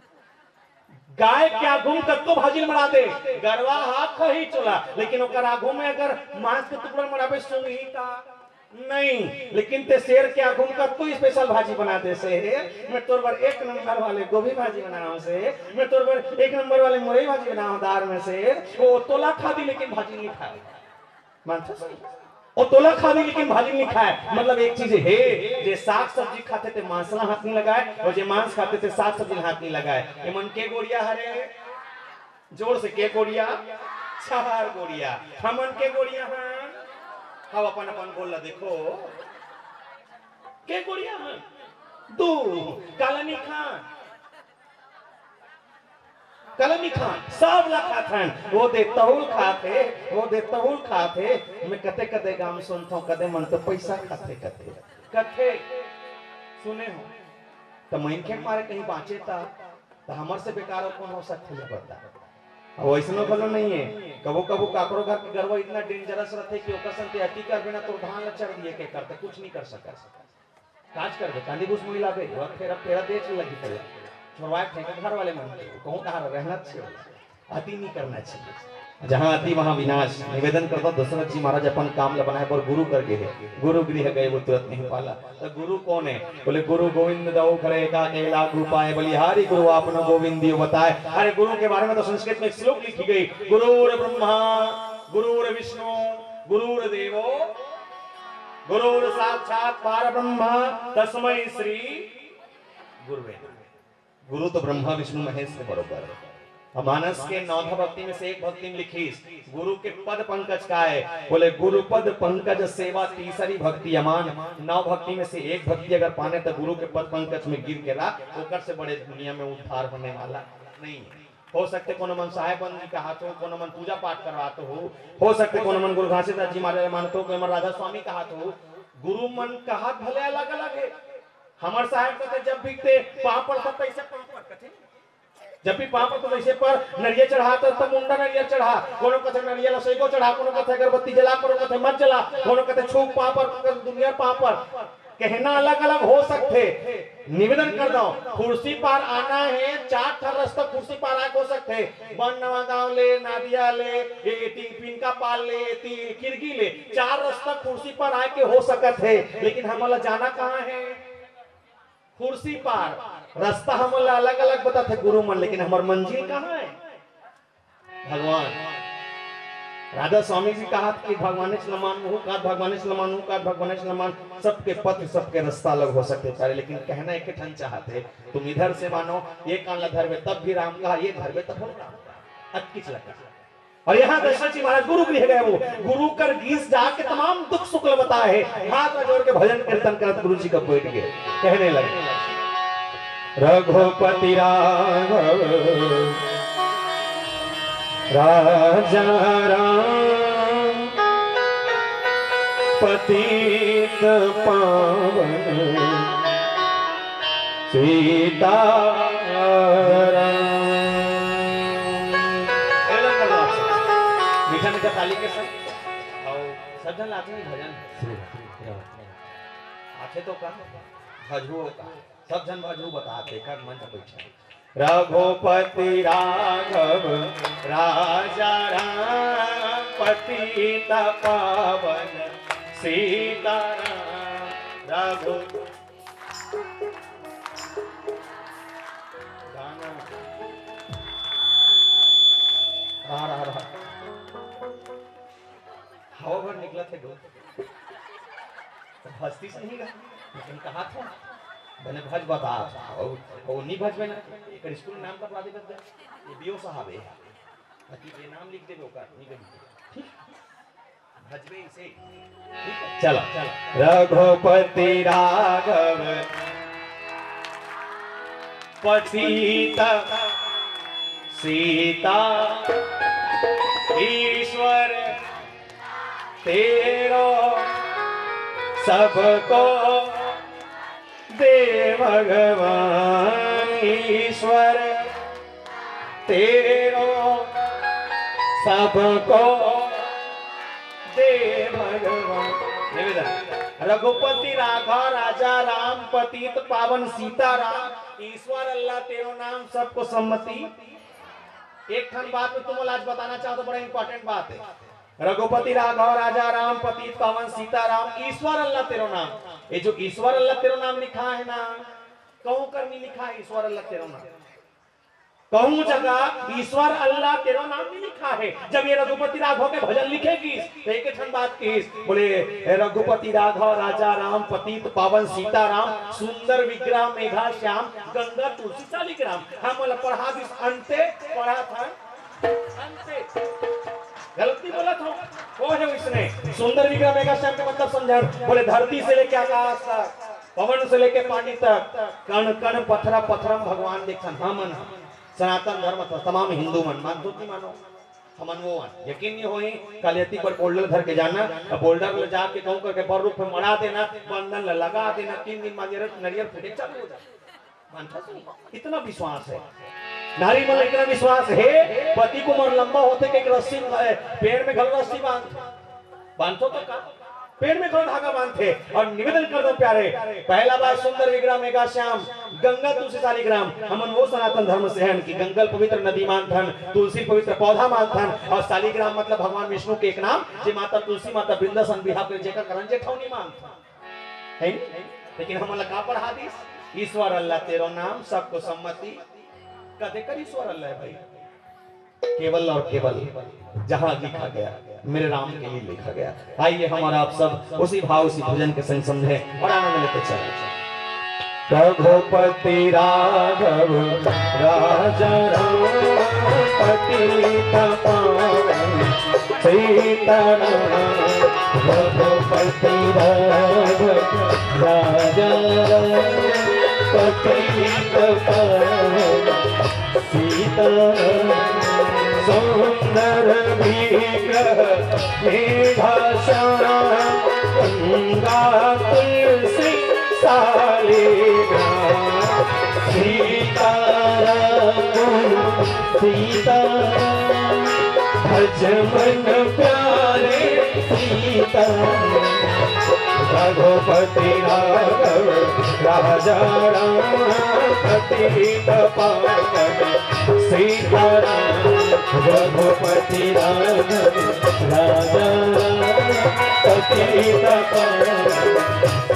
गाय के आगू में कतको भाजी ल मड़ा दे, गरवा हा खही चोला, लेकिन ओकर आगू में अगर मांस के टुकड़ा मड़ाबे, सूंघी का? नहीं। लेकिन ते शेर के आगू में कतको स्पेशल भाजी बना दे से, मैं तोर बर एक नंबर वाले गोभी भाजी बनाऊं से, मैं तोर बर एक नंबर वाले मुरई भाजी बनाऊं दार में से, वो तोला खा दी लेकिन भाजी नहीं खाए। मानथस? ओ तोला खा दी लेकिन भाजी नहीं खाए। मतलब एक चीज हे, जे साग सब्जी खाथे ते मांस ला हाथ नहीं लगाए, और जे मांस खाथे ते साग सब्जी ला हाथ नहीं लगाए। ये मन के गोड़िया हरे? जोर से के गोड़िया? चार गोड़िया। हमन के गोड़िया हन? हम अपन अपन गोल ला देखो। के गोड़िया हन? दू। काला नहीं खा। कलमी खान, सब ला खाथन। वो दे तहुल खाथे, वो दे तहुल खाथे। मैं कते कते गाम सुनथों, कते मन तो पैसा खाथे, कते कथे। सुने हो? त मनखे के मारे कहीं बांचे ता, त हमर से बेकार और कौन हो सकथे, ये बता। अब वैसनो घलो नहीं है। कबो कबो काकरो घर के गरवा इतना डेंजरस रहथे कि ओकर संग ते अति करबे ना, तो धान ला चर दिए के करते, कुछ नहीं कर सकत। काज करबे, कांदी भूस मुड़ी लाबे, वो फेरा, फेरा देख लगी पहले। छोड़वाए फेंका घर वाले मन, कहूँ कहाँ रहना चाहिए, अति नहीं करना चाहिए। जहाँ अति वहाँ विनाश। निवेदन करता दशरथ जी महाराज अपन काम ला बनाए बर गुरु कर गए हैं। गुरु गृह गए वो तुरत नहीं पाला। तो गुरु कौन है? बोले, "गुरु गोविंद दो खरे का के लागू पाए, बलिहारी गुरु आपनो गोविंद दियो बताए।" अरे गुरु के बारे में तो संस्कृत में एक श्लोक लिखी गई, "गुरुर ब्रह्मा, गुरुर विष्णु, गुरुर देवो, गुरुर साक्षात पार ब्रह्मा, तस्मै श्री गुरुवे नमः।" गुरु तो ब्रह्मा विष्णु महेश के बरोबर है। और मानस के नौधा भक्ति में से एक भक्ति में लिखीस, गुरु के पद पंकज का है, बोले, "गुरु पद पंकज सेवा तीसरी भक्ति अमान।" नौ भक्ति में से एक भक्ति अगर पाने तो गुरु के पद पंकज में गिर के रहा, ओकर से बड़े दुनिया में उद्धार होने वाला नहीं है। हो सकथे कोनो मन साहेबंदी कहात हो, कोनो मन पूजा पाठ करवात हो, हो सकथे कोनो मन गुरु घासीदास जी महाराज मानत हो, कोनो मन राधा स्वामी कहात हो। गुरु मन कहात भले अलग-अलग हे। हमर साहेब कथे, "जब भी ते पाँव पड़त हस, तइसे पाँव पड़," कथे। जब भी पाँव पड़त हस, तइसे पड़, नरियर चढ़ात हस, त मुंडा नरियर चढ़ा, कोनो कथे नरियर ल सैगो चढ़ा, कोनो कथे अगरबत्ती जला, कोनो कथे मत जला, कोनो कथे छू पाँव पड़, कोनो कथे दुनिया पाँव पड़। कहना अलग-अलग हो सकथे। निवेदन करथंव, खुर्सीपार आना हे, चार ठन रस्ता खुर्सीपार आके हो सकथे। बन नवा गांव ले, नादिया ले, ये एती पिनका पाल ले, एती किरगी ले, चार रस्ता खुर्सीपार आके हो सकत हे, लेकिन हमन ला जाना कहाँ हे? खुर्सीपार। रस्ता हमन ला अलग-अलग बताथे गुरु मन, लेकिन हमर मंजिल कहाँ हे? भगवान। राधा स्वामी जी कहत कि भगवानेच ल मान, उहू कहत भगवानेच ल मान, उहू कहत भगवानेच ल मान, सबके पथ, सबके रस्ता अलग हो सकथे प्यारे, लेकिन कहना एक ठन चाहत हे, तुम इधर से मानो, ये कान ला धरबे तब भी राम कहा, ये धरबे तब भी राम कहा। अतकिच लगा। और यहाँ दशरथ जी महाराज गुरु गृह गए, वो गुरु कर गीस जाके तमाम दुख सुख ल बताए हे, हाथ ला जोड़ के भजन कीर्तन करत गुरु जी करा बैठ गए, कहने लगे, रघुपति राघव राजा राम पतित पावन सीताराम। निवेदन करना आपसे। मीठा मीठा ताली के संग। अउ सब झन लाते हैं भजन। आथे तो का? भजहू का? सब झन भजहू बताथे, एकर मंच बैठे। रघुपति राघव राजा राम पतित पावन सीताराम। रघु गाना। रहा, रहा, रहा। हवा भर निकलत हे डोल। तो भजतीस नहीं गा, लेकिन कहा था, बने भज बता, वो, वो नहीं भजबे ना, एकर स्कूल नाम कटवा दे बस, ये बीओ साहब है, ताकि ये नाम लिख दे ओकर, नहीं कभी। ठीक? भजबे इसे। चलो, चलो। रघुपति राघव पतित सीता ईश्वर तेरो सबको दे भगवान ईश्वर तेरो सबको दे भगवान। निवेदन। रघुपति राघव राजा राम पतित पावन सीताराम ईश्वर अल्लाह तेरो नाम सबको सम्मति। एक ठन बात में तुमन ला आज बताना चाहत हों, बड़ा इंपॉर्टेंट बात हे। रघुपति राघव राजा राम पतित पावन सीताराम ईश्वर अल्लाह तेरो नाम। ये जो ईश्वर अल्लाह तेरो नाम लिखा हे ना, कहूं कर नहीं लिखा हे ईश्वर अल्लाह तेरो नाम। कहूं जगह ईश्वर अल्लाह तेरो नाम नहीं लिखा हे। जब ये रघुपति राघव के भजन लिखे गीस, तो एक ठन बात कहिस, बोले, "हे रघुपति राघव राजा राम पतित पावन सीताराम सुंदर विग्रह मेघा श्याम गंगा तुलसी शालिग्राम।" हमन ला पढ़ा दीस अंते, पढ़त हन अंते। गलती बोलत हों, वो हे इसने। सुंदर विग्रह मेघा श्याम के मतलब समझन, बोले धरती से लेके आकाश तक, पवन से लेके पानी तक, कण कण पथरा पथरा म भगवान देखथन। हमन सनातन धर्म त-, तमाम हिंदू मन मानथो कि मानो? हमन वो हन। यकीन नहीं होही, कल एती पर बोल्डर धर के जाना, अब बोल्डर ले जाके कहूं करके बर रूख में मड़ा देना, बंधन ल लगा देना, तीन दिन बाद नरियर फूटे चालू हो जाए। मानता नहीं, इतना विश्वास हे। नारी मन इतना विश्वास हे, पति के उमर लंबा होथे के एक रस्सी में, पेड़ में घलो रस्सी बांध, बांधथो तो का? पेड़ में घलो धागा बांधथे। अउ निवेदन करथों प्यारे, पहला बार सुंदर विग्रह मेघा श्याम, गंगा तुलसी शालिग्राम, हमन वो सनातन धर्म से हन कि गंगा ल पवित्र नदी मानथन, तुलसी ल पवित्र पौधा मानथन, अउ शालिग्राम मतलब भगवान विष्णु के एक नाम, जे माता तुलसी, माता वृंदा सन बिहाव करे, जेकर करन जेठौनी मानथन। हे? लेकिन हमन ला का पढ़ा दीस? ईश्वर अल्लाह तेरो नाम सबको सम्मति। कते कर ईश्वर अल्लाह हे भाई? केवल और केवल जहां लिखा गया, मेरे राम के लिए लिखा गया। आइए हम और आप सब उसी भाव, उसी भजन के संग समझें और आनंद लेते चलें। रघुपति राघव राजा राम पतित पावन सीताराम। रघुपति राघव राजा राम पतित पावन सीताराम। सुंदर विग्रह मेघा श्याम गंगा तुलसी शालिग्राम। सीताराम सीताराम भज मन प्यारे सीताराम। रघुपति राघव राजा राम पतित पावन सीताराम। रघुपति राघव राजा राम पतित पावन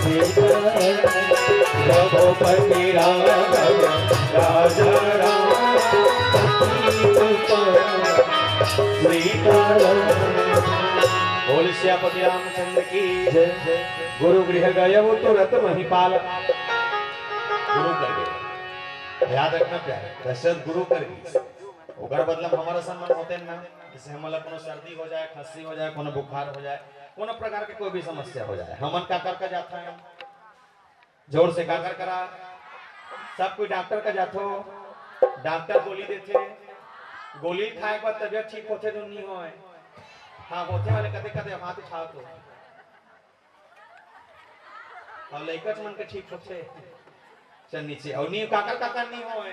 सीताराम। रघुपति राघव राजा राम पतित पावन सीताराम। बोल सियापति रामचंद्र की जय। गुरु गृह गयउ तुरत महिपाल। गुरु कर गए, याद रखना प्यारे, दशरथ गुरु कर गए। ओकर बदला में हमारा सम्मान होते ना, जैसे हमला कोनो सर्दी हो जाए, खांसी हो जाए, कोनो बुखार हो जाए, कोनो प्रकार के कोई भी समस्या हो जाए, हमन का कर का जाता है? जोर से काकर करा, सब कोई डॉक्टर का जाथो, डॉक्टर गोली देथे, गोली खाए के बाद तबियत ठीक होथे तो नहीं होए। हाँ, होथे वाले कदे कदे हाथ उठाओ तो। और लइकच मन के ठीक होथे। चल नीचे, और नहीं काकर काकर नहीं होए।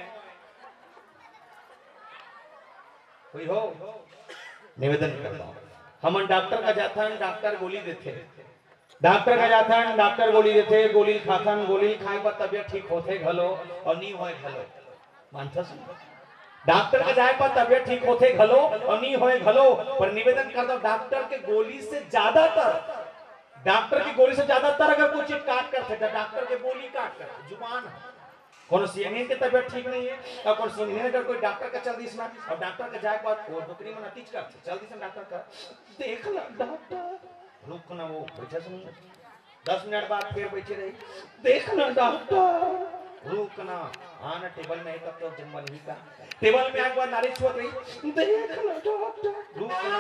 कोई हो? निवेदन करता हूँ, हमन डॉक्टर का जाथन, डॉक्टर गोली देथे, डॉक्टर का जाथन, डॉक्टर गोली देथे, गोली खाथन, गोली खाए पर तबियत ठीक होथे घलो और नहीं होए घलो। मानथस? डॉक्टर का जाए पर तबियत ठीक होथे घलो और नहीं होए घलो, पर निवेदन करता हूँ, डॉक्टर के गोली से ज्यादातर, डॉक्टर की गोली से ज्यादातर अगर कोई चीज काट करथे, तो डॉक्टर के बोली काट करथे, जुबान है। कोनो सियान के तबियत ठीक नहीं है, और कोनो सियान अगर कोई डॉक्टर का चल दिस ना, और डॉक्टर का जाए के बाद वो डोकरी मन अतिच करथे, चल दिस ना डॉक्टर का, देख ना डॉक्टर, रुक ना, वो बैठे सुन, दस मिनट बाद फिर बैठे रही, देख ना डॉक्टर, रुक ना, आना टेबल में है तब तो जन्म नहीं का, टेबल में आए के बाद नारी छुअत रही, देख ना डॉक्टर, रुक ना,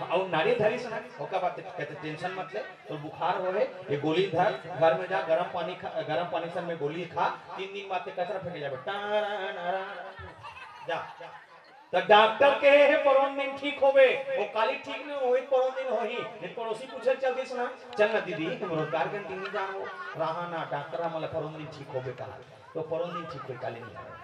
वो, और नारी धरी से ना, ओकर बाद कहते टेंशन मत ले, तो बुखार होवे, ये गोली धर, घर में जा, गरम पानी खा, गरम पानी सन में गोली खा, तीन दिन बाद ते कचरा फेंके जाबे। टारा, नारा, जा। तो डॉक्टर के हे परोन दिन ठीक होवे, वो काली ठीक नहीं होई, परोन दिन होही। ये पड़ोसी पूछे चल दिस ना, चल ना दीदी, हम रोजगार के दिन नहीं जान हो रहा ना, डॉक्टर हमला परोन दिन ठीक होवे कहा, तो परोन दिन ठीक होई, काली नहीं होवे।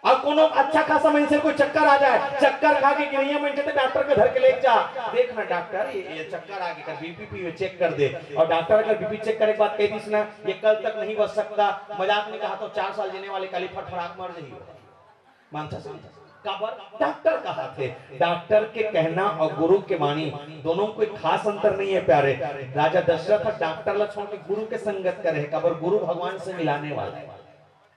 अब कोनो अच्छा खासा मनसे कोई चक्कर आ जाए, चक्कर खा के गिरइया मनसे तो डॉक्टर के धर के लेके जा, देख ना डॉक्टर, ये, ये चक्कर आ गया, बीपी पी चेक कर दे। और डॉक्टर अगर बीपी चेक करे के बाद कह दिस ना, ये कल तक नहीं बच सकता, मजाक में कहा तो चार साल जीने वाले काली फटफड़ाक मर जाइए। मानता समझ? काबर? डॉक्टर कहा थे, डॉक्टर के कहना और गुरु के वाणी दोनों में कोई खास अंतर नहीं है प्यारे। राजा दशरथ डॉक्टर ला छोड़ के गुरु के संगत करे है, काबर? गुरु भगवान से मिलाने वाला है।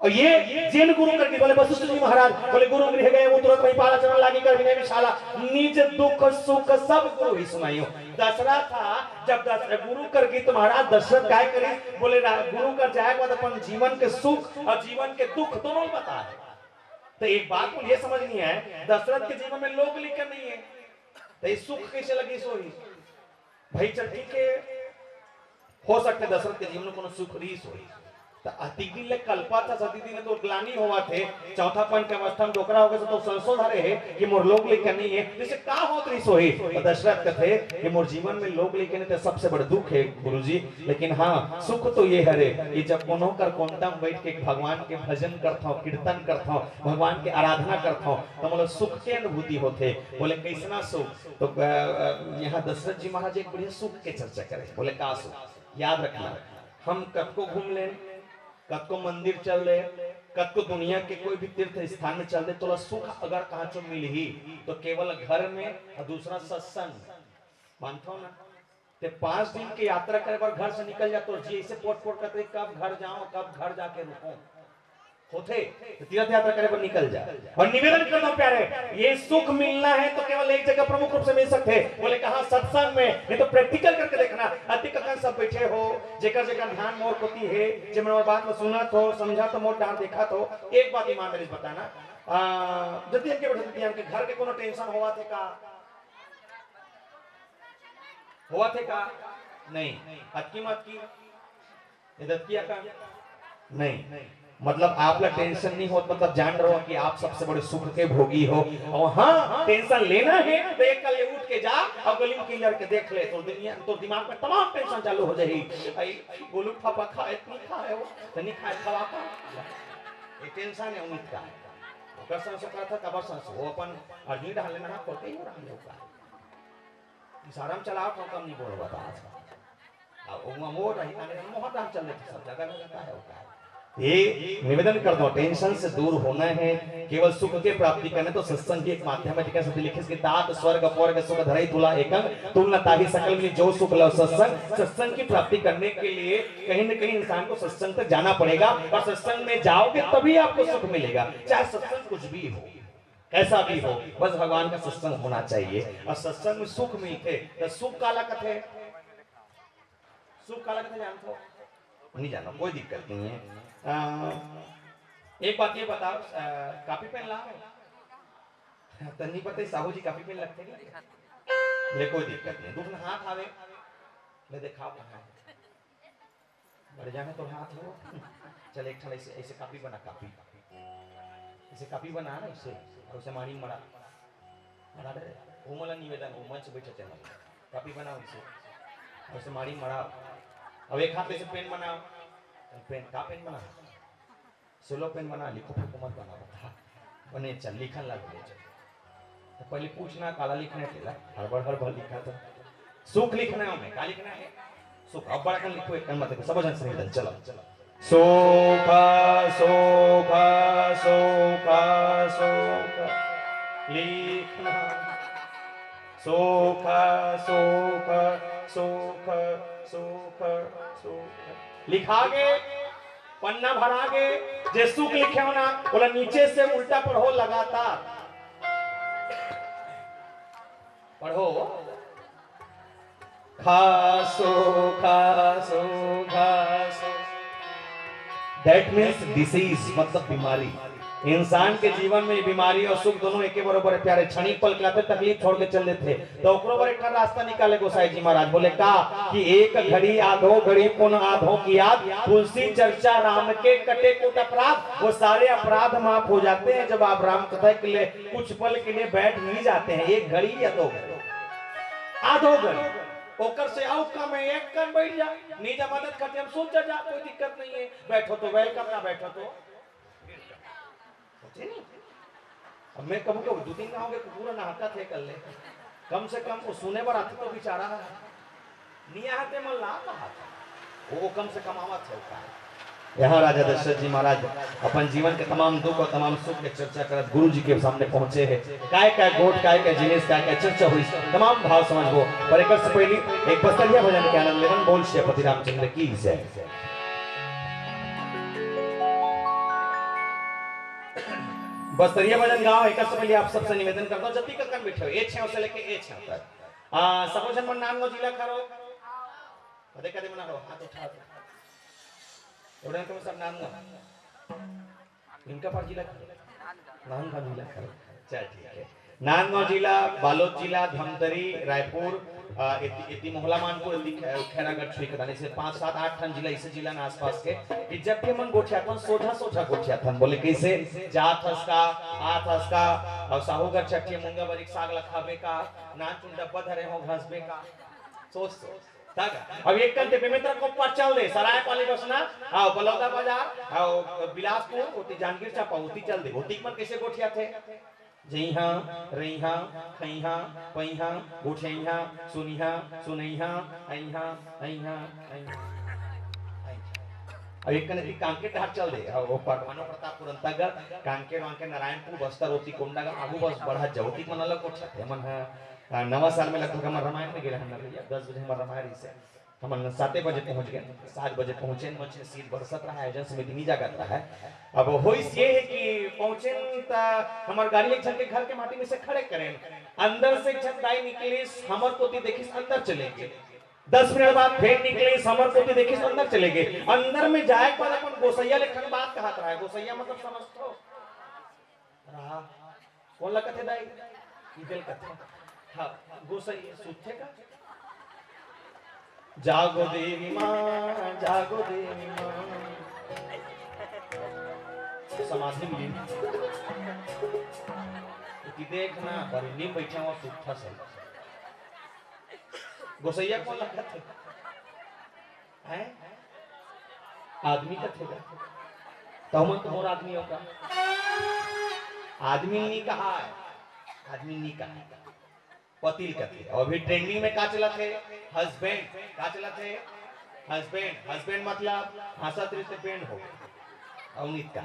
और ये जेन गुरु कर गीत बोले वशिष्ठ जी महाराज बोले, गुरु गृह गए वो तुरत महिपाल, चरण लागी कर विनय विशाला, निज दुख सुख सब गुरु ही सुनाइयो। दशरथ था, जब दस, गुरु कर गीत महाराज दशरथ काय करे, बोले रा-, गुरु कर जाए के बाद अपन जीवन के सुख और जीवन के दुख दोनों बता है। तो एक बात को ये समझनी है, दशरथ के जीवन में लोग लिखकर नहीं है, तो ये सुख कैसे लगी सोई? भाई चल ठीक है, हो सकथे दशरथ के जीवन में कोनो सुख रिहिस होही। त अतिक दिन ले कल्पत हस, अतिक दिन ले तोर ग्लानि होवत हे, चौथापन के अवस्था में डोकरा हो गे, त तोर संशय धरे हे कि मोर लोग लइका नइ हे, जइसे का होत रिहिस होही? त दशरथ कथे कि मोर जीवन में लोग लइका नइ हे, त सबसे बड़ दुख हे गुरुजी। लेकिन हाँ, सुख तो ये हरे कि जब कोनो कर कोंटा में बइठ के भगवान के भजन करथौं, कीर्तन करथौं, भगवान के आराधना करथौं, त मोला सुख के अनुभूति होथे। बोले, कइसना सुख? तो, अ, अ, यहाँ दशरथ जी महाराज एक बढ़िया सुख के चर्चा करे। बोले, का सुख? याद रखना, हम कतको घूम लेन, कतको मंदिर चल दे, कतको दुनिया के कोई भी तीर्थ स्थान में चल दे, तोला सुख अगर कहाँ चो मिलही, तो केवल घर में, और दूसरा सत्संग। मानथो ना? ते पाँच दिन के यात्रा करे बर घर से निकल जा, तो जी ऐसे पोट पोट करथे, कब घर जाऊं, कब घर जाके रुकूं। होथे, तो तीर्थ यात्रा करे बर निकल जा। और निवेदन करता हूं प्यारे, ये सुख मिलना है तो केवल एक जगह प्रमुख रूप से मिल सकथे। बोले, कहाँ? सत्संग में। नहीं तो practical करके देखना। अतिक अकन सब बैठे हो, जेकर जेकर ध्यान मोर कोती हे, जे मन मोर बात में सुनत हो, समझत हो, मोर डार देखत हो, एक बात ईमानदारी से बताना, आ, जतियन के बैठे, जतियन के घर के कोनो tension होवत हे का? होवत हे का? नहीं। अतकी मत की। ये दतकिया का? नहीं। मतलब, आप ला tension नहीं होत, मतलब, जान रहो कि आप सबसे बड़े सुख के भोगी हो। और हाँ, tension लेना है, तो एक कल ये उठ के जा और गली में किलर के देख ले, तो दुनिया, तो दिमाग में तमाम tension चालू हो जाही। आई, गोलू पापा खाए, नहीं खाए हो, तो नहीं खाए, खवा का? ये tension है उम्मीद का। ओकर संस ओकर था, तबर संस हो, अपन अर्जुन ढाल लेना, हाँ, खोलते ही हो रहा है का। इशारा में चलाओ, तो कम नहीं बोलो, बता। अब वो, वो रही, अरे, मोहन राम चल रहे थे सब जगह में, का है, वो का है। ये निवेदन कर दो, टेंशन से दूर होना है, केवल सुख के प्राप्ति करने, तो सत्संग ही एक माध्यम है। ठीक है, सब लिखे इसके, तात स्वर्ग अपवर्ग सुख धरई तुला एकंग, तुल न ताहि सकल मिली जो सुख लव सत्संग। सत्संग की प्राप्ति करने के लिए कहीं न कहीं इंसान को सत्संग तक जाना पड़ेगा, और सत्संग में जाओगे तभी आपको सुख मिलेगा, चाहे सत्संग कुछ भी हो, कैसा भी हो, बस भगवान का सत्संग होना चाहिए। और सत्संग में सुख मिलते, तो सुख काला कथे, सुख काला कथे जानत हो? नहीं जानो, कोई दिक्कत नहीं है। अ, एक बात ये बताओ, अ, कॉपी पेन ला? तो नहीं पता, साहू जी कॉपी पेन लगते नहीं। ले, कोई दिक्कत नहीं, दूसरा हाथ आवे, ले दिखाओ कहाँ है। बढ़ जाने तो हाथ हो। चल, एक ठन ऐसे, ऐसे कॉपी बना, कॉपी। ऐसे कॉपी बना ना, ऐसे, और उसे माड़ी मड़ा। मड़ा दे, वो मला निवेदन, वो मंच बैठे थे मला। कॉपी बनाओ इसे, और उसे माड़ी मड़ा। अब एक हाथ ऐसे पेन बनाओ, पेन का पेन बना, सोलो पेन बना, लिखो, फूको मत बना, बता। बने चल, लिखन लग गए चल। तो पहले पूछना, काला लिखना है तेला, हड़बड़ हड़बड़ लिखा था। सुख लिखना है हमें, का लिखना है? सुख। अब बड़ा कन लिखो, एक कन मत लिखो, सब जन से निवेदन, चलो, चलो। सुख, सुख, सुख, सुख लिखना। सुख, सुख, सुख, सुख, सुख। लिखा गे, पन्ना भरा गे, जे सुख लिखे हो ना, बोला नीचे से उल्टा पढ़ो लगातार। पढ़ो। खासो, खासो, खासो। That means disease, मतलब बीमारी। इंसान के जीवन में बीमारी और सुख दोनों एके बरोबर है प्यारे। क्षणिक पल के लाते तकलीफ छोड़ के चल देते, तो ओकरो बर एक ठन रास्ता निकाले गोसाई जी महाराज। बोले का कि एक घड़ी आधो घड़ी पुन आधो की याद, तुलसी चर्चा राम के कटे कोट अपराध। वो सारे अपराध माफ हो जाते हैं जब आप राम कथा के लिए कुछ पल के लिए बैठ ही जाते हैं, एक घड़ी या दो घड़ी, आधो घड़ी। ओकर से आउ कम है, एक कन बैठ जा, नीचा मदद करते हम सोचा जा, कोई दिक्कत नहीं है, बैठो तो welcome, ना बैठो तो होते नहीं। अब मैं कहूँ कि दो तीन गाँव के कुकुर नहाता थे कर ले, कम से कम वो सुने बर आते तो बेचारा है। नहीं आते मन ला कहा था, वो कम से कम आवत है का। यहाँ राजा दशरथ जी महाराज अपन जीवन के तमाम दुख और तमाम सुख के चर्चा करत गुरु जी के सामने पहुंचे हैं। काय काय गोठ, काय काय जिनिस, काय काय चर्चा हुई, तमाम भाव समझबो। पर एक से पहले एक बस्तरिया भजन के आनंद लेवन। बोल श्री पति रामचंद्र की जय। बस्तरिया भजन गाओ। एक से पहले आप सबसे निवेदन करता हूँ, जति कन बैठे हो, ए छेव से लेके ए छेव तक, आ, सबो झन मन नानगो जिला खरो। कदे कदे मना हो, हाथ उठा दो। एवढे तुम सब नानगो। इनका पर जिला खरो। नानगो जिला खरो। चल, ठीक है। नांदगांव जिला, बालोद जिला, धमतरी, रायपुर, अ, एती, एती मोहला मानपुर, एती खै-, खैरागढ़ छुई के दाने से पाँच, सात, आठ ठन जिला, इसे जिला ना आसपास के, कि जब भी मन गोठियाथन, सोझा, सोझा गोठियाथन। बोले, "कैसे? जात हस का, आत हस का, और साहूगर छठिया मुंगा बरिक साग ला खाबे का, नान चुन डब्बा धरे हो घसबे का।" सोच, सोच। तक अब एक कन ते बेमेतरा को पर चल दे, सरायपाली बसना, आओ, बलौदा बाजार, आओ, बिलासपुर, ओती जांजगीर चांपा, ओती चल दे, ओती मन कैसे गोठियाथे? जइहा, रइहा, खइहा, पइहा, गोठियइहा, सुनिहा, सुनइहा, अइहा, अइहा, अइहा। अब एक कने ती कांके डहर चल दे, अब वो परमाणु प्रतापपुर अंतर्गत कांके वांके नारायणपुर बस्तर ओती कोंडागांव आगू बस बढ़त जाओ, ओती मन अलग गोठियाथे, मन ह, आ, नवा साल में लगभग हमर रामायण में गेले हन ना भैया, दस बजे हमर रामायण रहिसे। हमन साते बजे पहुंच गए, सात बजे पहुंचे, मचे सीट बरसत रहा, आयोजन समिति नहीं जागत रहा है। अब होइस ये है कि पहुंचे त हमर गाड़ी एक झन के घर के माटी में से खड़े करें, अंदर से एक झन दाई निकलिस, हमर कोती देखिस, अंदर चले गे। दस मिनट बाद फेर निकलिस, हमर कोती देखिस, अंदर चले गे। अंदर में जाए के बाद अपन गोसैया ले एक ठन बात कहत रहा है, गोसैया मतलब समझथो? रहा। कोन ला कथे दाई? इदे ल कथे। हाँ, गोसाई सुतथे का? जागो देवी माँ, जागो देवी माँ। समाधि में लीन। इति देखना, पर नीम बैठा हुआ सुतथा सही। गोसैया कोन ला कथे? हैं? आदमी कथे गा? त हमन तो मोर आदमी हो का? आदमी नहीं कहा है, आदमी नहीं कहा है, पति ल कथे। और अभी trending में का चलत है? Husband। का चलत है? हस्बैंड, हस्बैंड मतलब हंसत रहिस त बैंड हो। अउ नित का।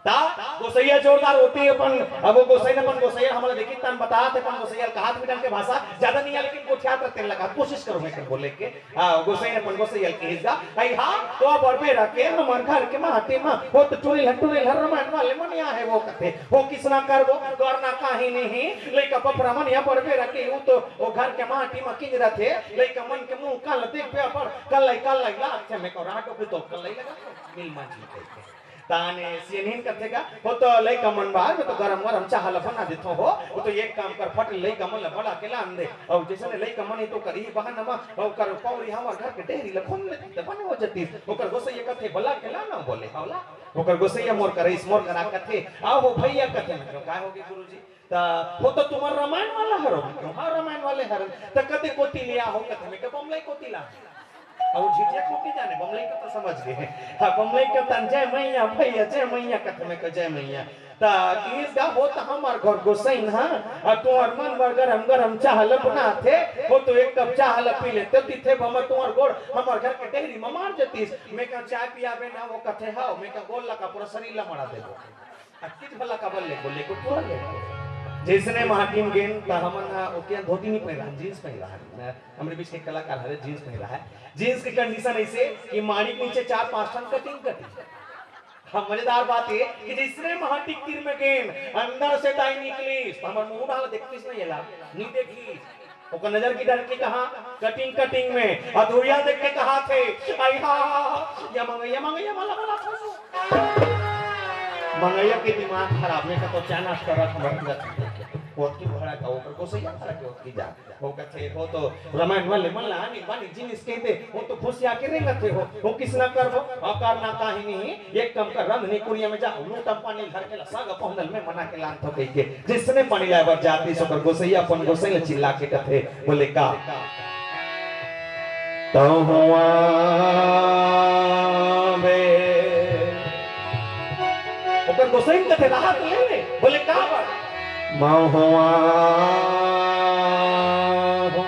ता गोसैया जोरदार होती है अपन, अब वो गोसैया अपन गोसैया हमला देखी तन बतात अपन गोसैया कहात मिटन के भाषा ज्यादा नहीं है, लेकिन गोठियात रहते लगा, कोशिश करो मैं कर बोले के। हाँ, गोसैया अपन गोसैया के हिस्सा। आई हाँ, तो अब अरबे रखे हमर घर के माटी मा, वो तो टुरी लहर, टुरी लहर रमायन वाले मन यहाँ है वो कथे, वो किसना करबो, करना काहे नहीं, लइका पपरा मन यहाँ अरबे रखे, वो तो वो घर के माटी मा किंज रथे, लइका मन के मुंह काल देख पे अपन, कल्लाई, कल्लाई लागथे, मैं को राटो भी तो कल्लाई लगा, मिल मांझी कहिके। ताने सियनहिन कथे का, वो तो लइका मन बार, मैं तो गरम गरम चाह ला बना देथो हो, वो तो एक काम कर, फट लइका मन ला बला के लान दे। अउ जइसने लइका मन ही तो करी बहाना मा, अउ कर पौरी हमर घर के डेहरी ला खोल लेती, त बने हो जतीस। ओकर गोसैया कथे, बला के लाना बोले, हवला। ओकर गोसैया मोर करइस, मोर करा कथे, आओ हो भैया कथे, मैं क्यों, काय होगे गुरुजी? त वो तो तुम्हर रमायन वाला हरो, मैं क्यों, हाँ रमायन वाले हरन। त कते कोती ले आहो कथे, मैं के बमलई कोती ला। अउ झिझिया कोती जाने, बमलई का तो समझ गए। हाँ, बमलई का तन जय मैया भैया, जय मैया कथे, मैं के जय मैया। त किस गा हो त हमर घर गोसैन हा, अउ तुम्हर मन बर गरम गरम चाह ल बनाथे, वो तो एक कप चाह ल पी लेते, तिथे हमर तुम्हर गोड़, हमर घर के डेहरी म मार जतीस। मैं का चाय पियाबे ना, वो कथे, हाँ, मैं का गोड़ लगा पूरा शरीर ल मड़ा देबो। अक्कीच भला काबर लेगो, लेगो पूरा लेगो। जइसने माटी म गेन, त हमन ह ओके धोती नहीं पहिरा, जींस पहिरा है। हमरे बीच के कलाकार हरे, जींस पहिरा है। जींस के कंडीशन ऐसे कि माड़ी के नीचे चार पांच ठन कटिंग, कटिंग। हाँ, मजेदार बात ये कि जइसने माटी तीर में गेन, अंदर से ताई निकलिस, त हमर मुंह डाल देखतिस नहीं एला, नहीं देखिस। ओकर नजर किधर के कहा? कटिंग, कटिंग में। अधुरिया देख के कहाथे, आई हा, या मंगैया, मंगैया, मला, मला, फंसो। मंगैया के दिमाग खराब, मैं का तो चाना सरक मर गया। ओतकी भड़ा का, ओकर गोसैया भड़ा के ओतकी जा। वो कथे, वो तो रमायन वाले मन ला आनी बानी जिनिस कहिथे, वो तो खुशिया के रेंगथे हो, वो किसना करबो, अउ करना काहे नहीं, एक काम कर, रंधनी कुरिया में जा, लोटा पानी धर के ला, साग पहुनल में मना के लान थो कहिके। जइसने पानी लाए बर जातिस, ओकर गोसैया अपन गोसई ल चिल्ला के कथे, बोले का? तहुआ बे। ओकर गोसई कथे राहत ले ले, बोले का बर? महुआ हो।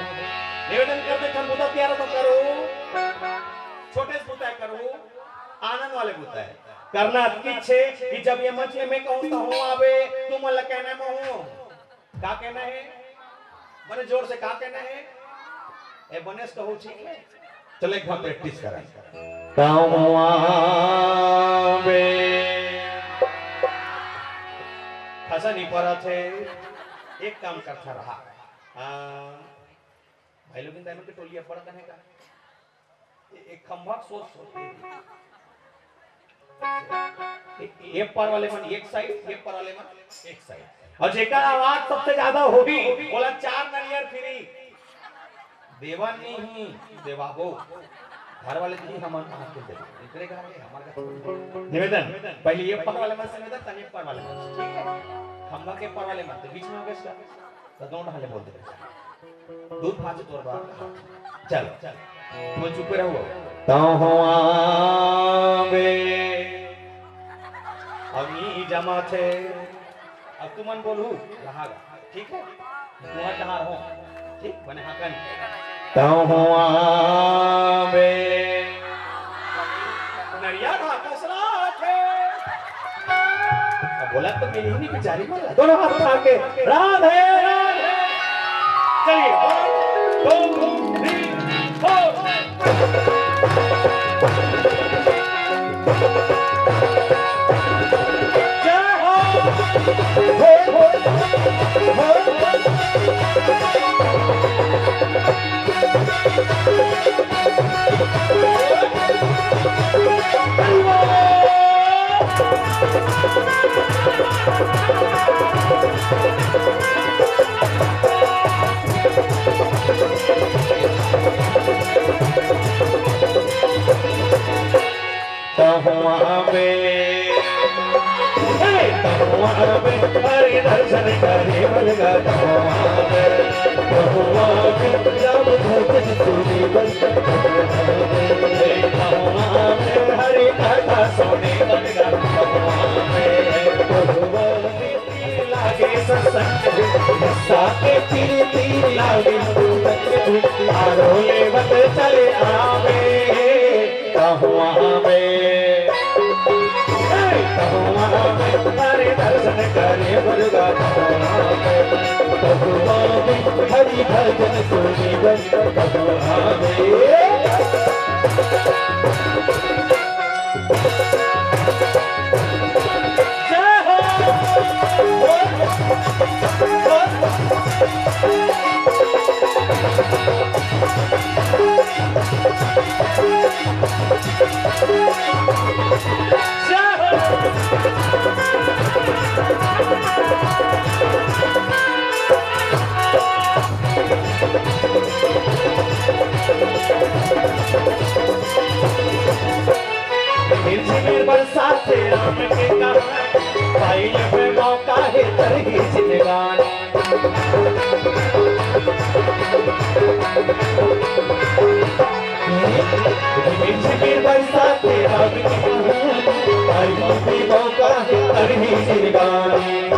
निवेदन कर दे, थन बुता तियार तो करो, छोटे से बुता करो, आनंद वाले बुता है। करना अतकी छे कि जब ये मंच में मैं कहूँ तहुआ बे, तुम मन ला कहना है महुआ। का कहना है? बने जोर से का कहना है? ए, बने से कहू, ठीक है? चल, एक बार प्रैक्टिस करा। तहुआ बे। खसा नहीं पड़ा थे, एक काम करता रहा। हाँ, भाई लोग, इन दानों की टोली अब बड़ा कने का? ए-, एक खंभा सोच, सोच। ए-, ए पार वाले मन एक साइड, ए पार वाले मन एक साइड। अउ जेकर आवाज सबसे ज्यादा होही, ओला चार नरियर फ्री। देवा नहीं, देवाबो। घर वाले जी, हमन कहाँ के देबो? इकरे घर के, हमर घर। निवेदन, पहले ए पार वाले मन से निवेदन, तब ए पार वाले मन से, ठीक है? खंभा के पार वाले मन, तो बीच में हो गया इसका। तो दोनों ढाले बोल दे। दूध भात तोर बाप। चल, चल। तुम चुप रहो। तहुआ बे। अमी जमा थे। अब तुमन बोलू, रहा। ठीक है? तुमन कहाँ रहो? ठीक, बने हाकन। तहुआ बे। नरिया घाट असरा थे। अब बोला तो मेरी ही नहीं बेचारी बोला। दोनों हाथ उठा के राधे राधे। चलिए, one, two, three, four। जय हो। तहुआ में, हे, तहुआ में, हरि दर्शन करे बलगा तहुआ में, तहुआ में, राम भक्त जी तूने बलगा तहुआ में, हे, तहुआ में, हरि कथा सुने बलगा तहुआ में, तहुआ में, लागे सत्संग, साके तीर तीर लागे, आरोले बत चले आवे। तहुआ में, हे, तहुआ में, हरि दर्शन करे बर गा तहुआ में, तहुआ में, हरि भजन सुने बर तहुआ में। जय हो। झिरझिर बरसात राम के कहानी, पाई लेबे मौका हे तरही जिंदगानी। झिरझिर बरसात राम के कहानी, पाई लेबे मौका हे तरही जिंदगानी।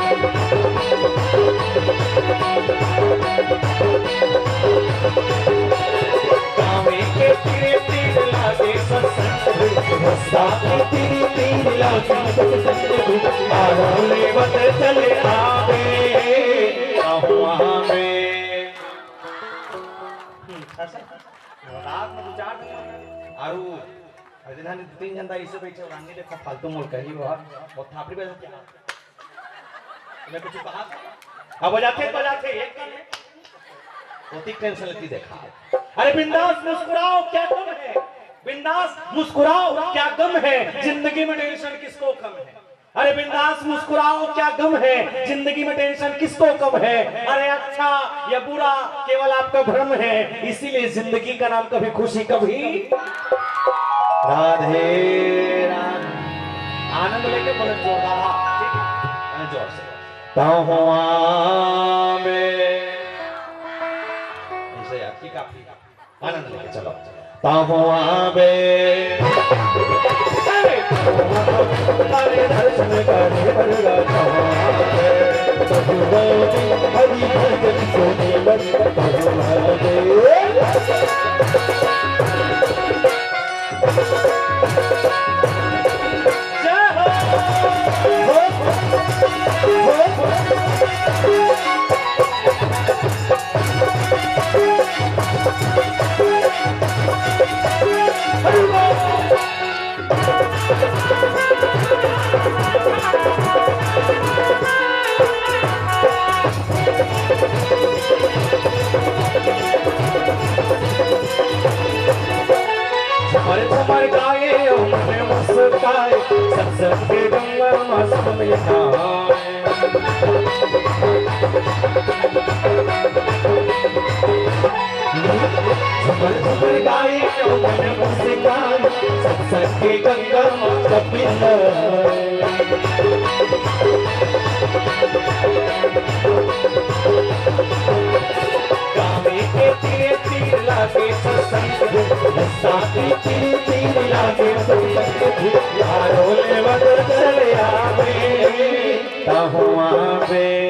गावे के तीरे तीर लागे सत्संग भी, रस्ता के तीरे तीर लागे सत्संग भी, आरो लेवत चले आवे, आहुआ में। रात में दो चार दिन आरू अरे दिन दो तीन घंटा इसे बैठे, रानी देखो फालतू मोल कही वो, वो थापड़ी बजा क्या? मैं कुछ कहा था? अब बजाते, बजाते, एक कर ले। होती टेंशन लेती देखा। अरे बिंदास मुस्कुराओ, क्या गम है? बिंदास मुस्कुराओ, क्या गम है? जिंदगी में टेंशन किसको कम है? अरे बिंदास मुस्कुराओ, क्या गम है? जिंदगी में टेंशन किसको कम है? अरे अच्छा या बुरा केवल आपका भ्रम है, इसीलिए जिंदगी का नाम कभी खुशी, कभी राधे राधे। आनंद लेके बोले जोरदार, हाँ, ठीक है, हाँ, जोर से। तहुआ में। ऐसे यार, की काफी आनंद लेके चलो। तहुआ में। अरे, तहुआ में। अरे, दर्शन करे बरगा तहुआ में। तहुआ में। हरि भजन सुने बरगा तहुआ में। झमर झमर गाए, मन मुस्काए, सत्संग के गंगा में सब मिल जाए। झमर झमर गाए, मन मुस्काए, सत्संग के गंगा में सब मिल जाए। गावे के तीरे तीर लागे सत्संग, साथी तीरे तीर लागे सत्संग, यारो लेवत चले आवे, तहुआ बे।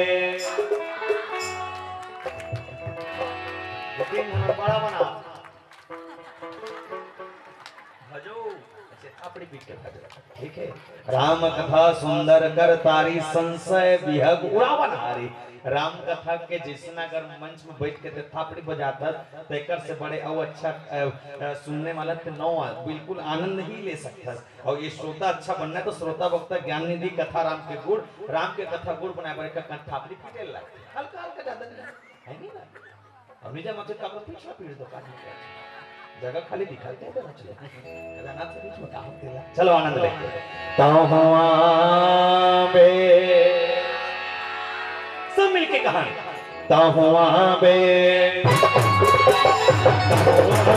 लेकिन हमारा बड़ा बना। भजो, ऐसे थापड़ी पीट के भजो। ठीक है? राम कथा सुंदर कर तारी, संशय विहग उड़ावन हारी। राम कथा के जैसन अगर मंच में बैठ के ते थापड़ी बजाता, तो एकर से बड़े अउ अच्छा, अ, अ, सुनने वाला तो नौ आ, बिल्कुल आनंद ही ले सकता। और ये श्रोता अच्छा बनना है, तो श्रोता वक्ता ज्ञान निधि कथा राम के गुण, राम के कथा गुण बनाए बड़े का थापड़ी पीटे ला। हल्का हल्का, ज्यादा नहीं, है नहीं ना? अब निजा मत काबर पीछे पीड़ दो, काहे? जगह खाली दिखाई दे रहा, चलो। केदारनाथ से बीच में कहाँ तेला? चलो, आनंद लेके। तहुआ बे। सब मिलके कहा। तहुआ बे। तहुआ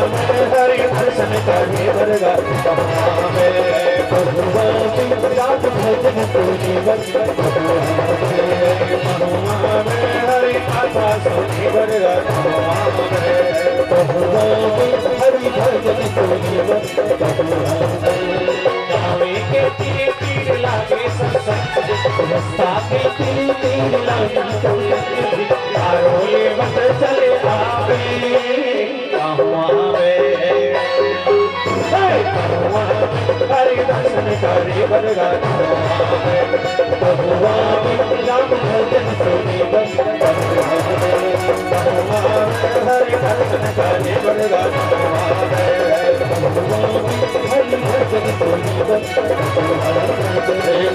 बे हरि दर्शन करे बरगा। तहुआ बे। तहुआ बे। रात भजन को जीवन। तहुआ बे। तहुआ बे। हरि कथा सुने बरगा। तहुआ बे। तहुआ बे। हरि भजन को जीवन। गावे के तीरे तीर लागे सत्संग, रस्ता के तीरे तीर लागे सत्संग, यारो लेवत चले आवे, तहुआ बे। हे, हरि दर्शन करे बर गा, महुआ में राम भजन सुने बर, महुआ में हरि दर्शन करे बर गा, हरि भजन सुने बर,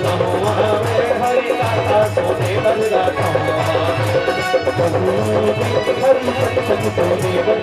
महुआ में हरि कथा सुने बर गा, हरि दर्शन सुने बर।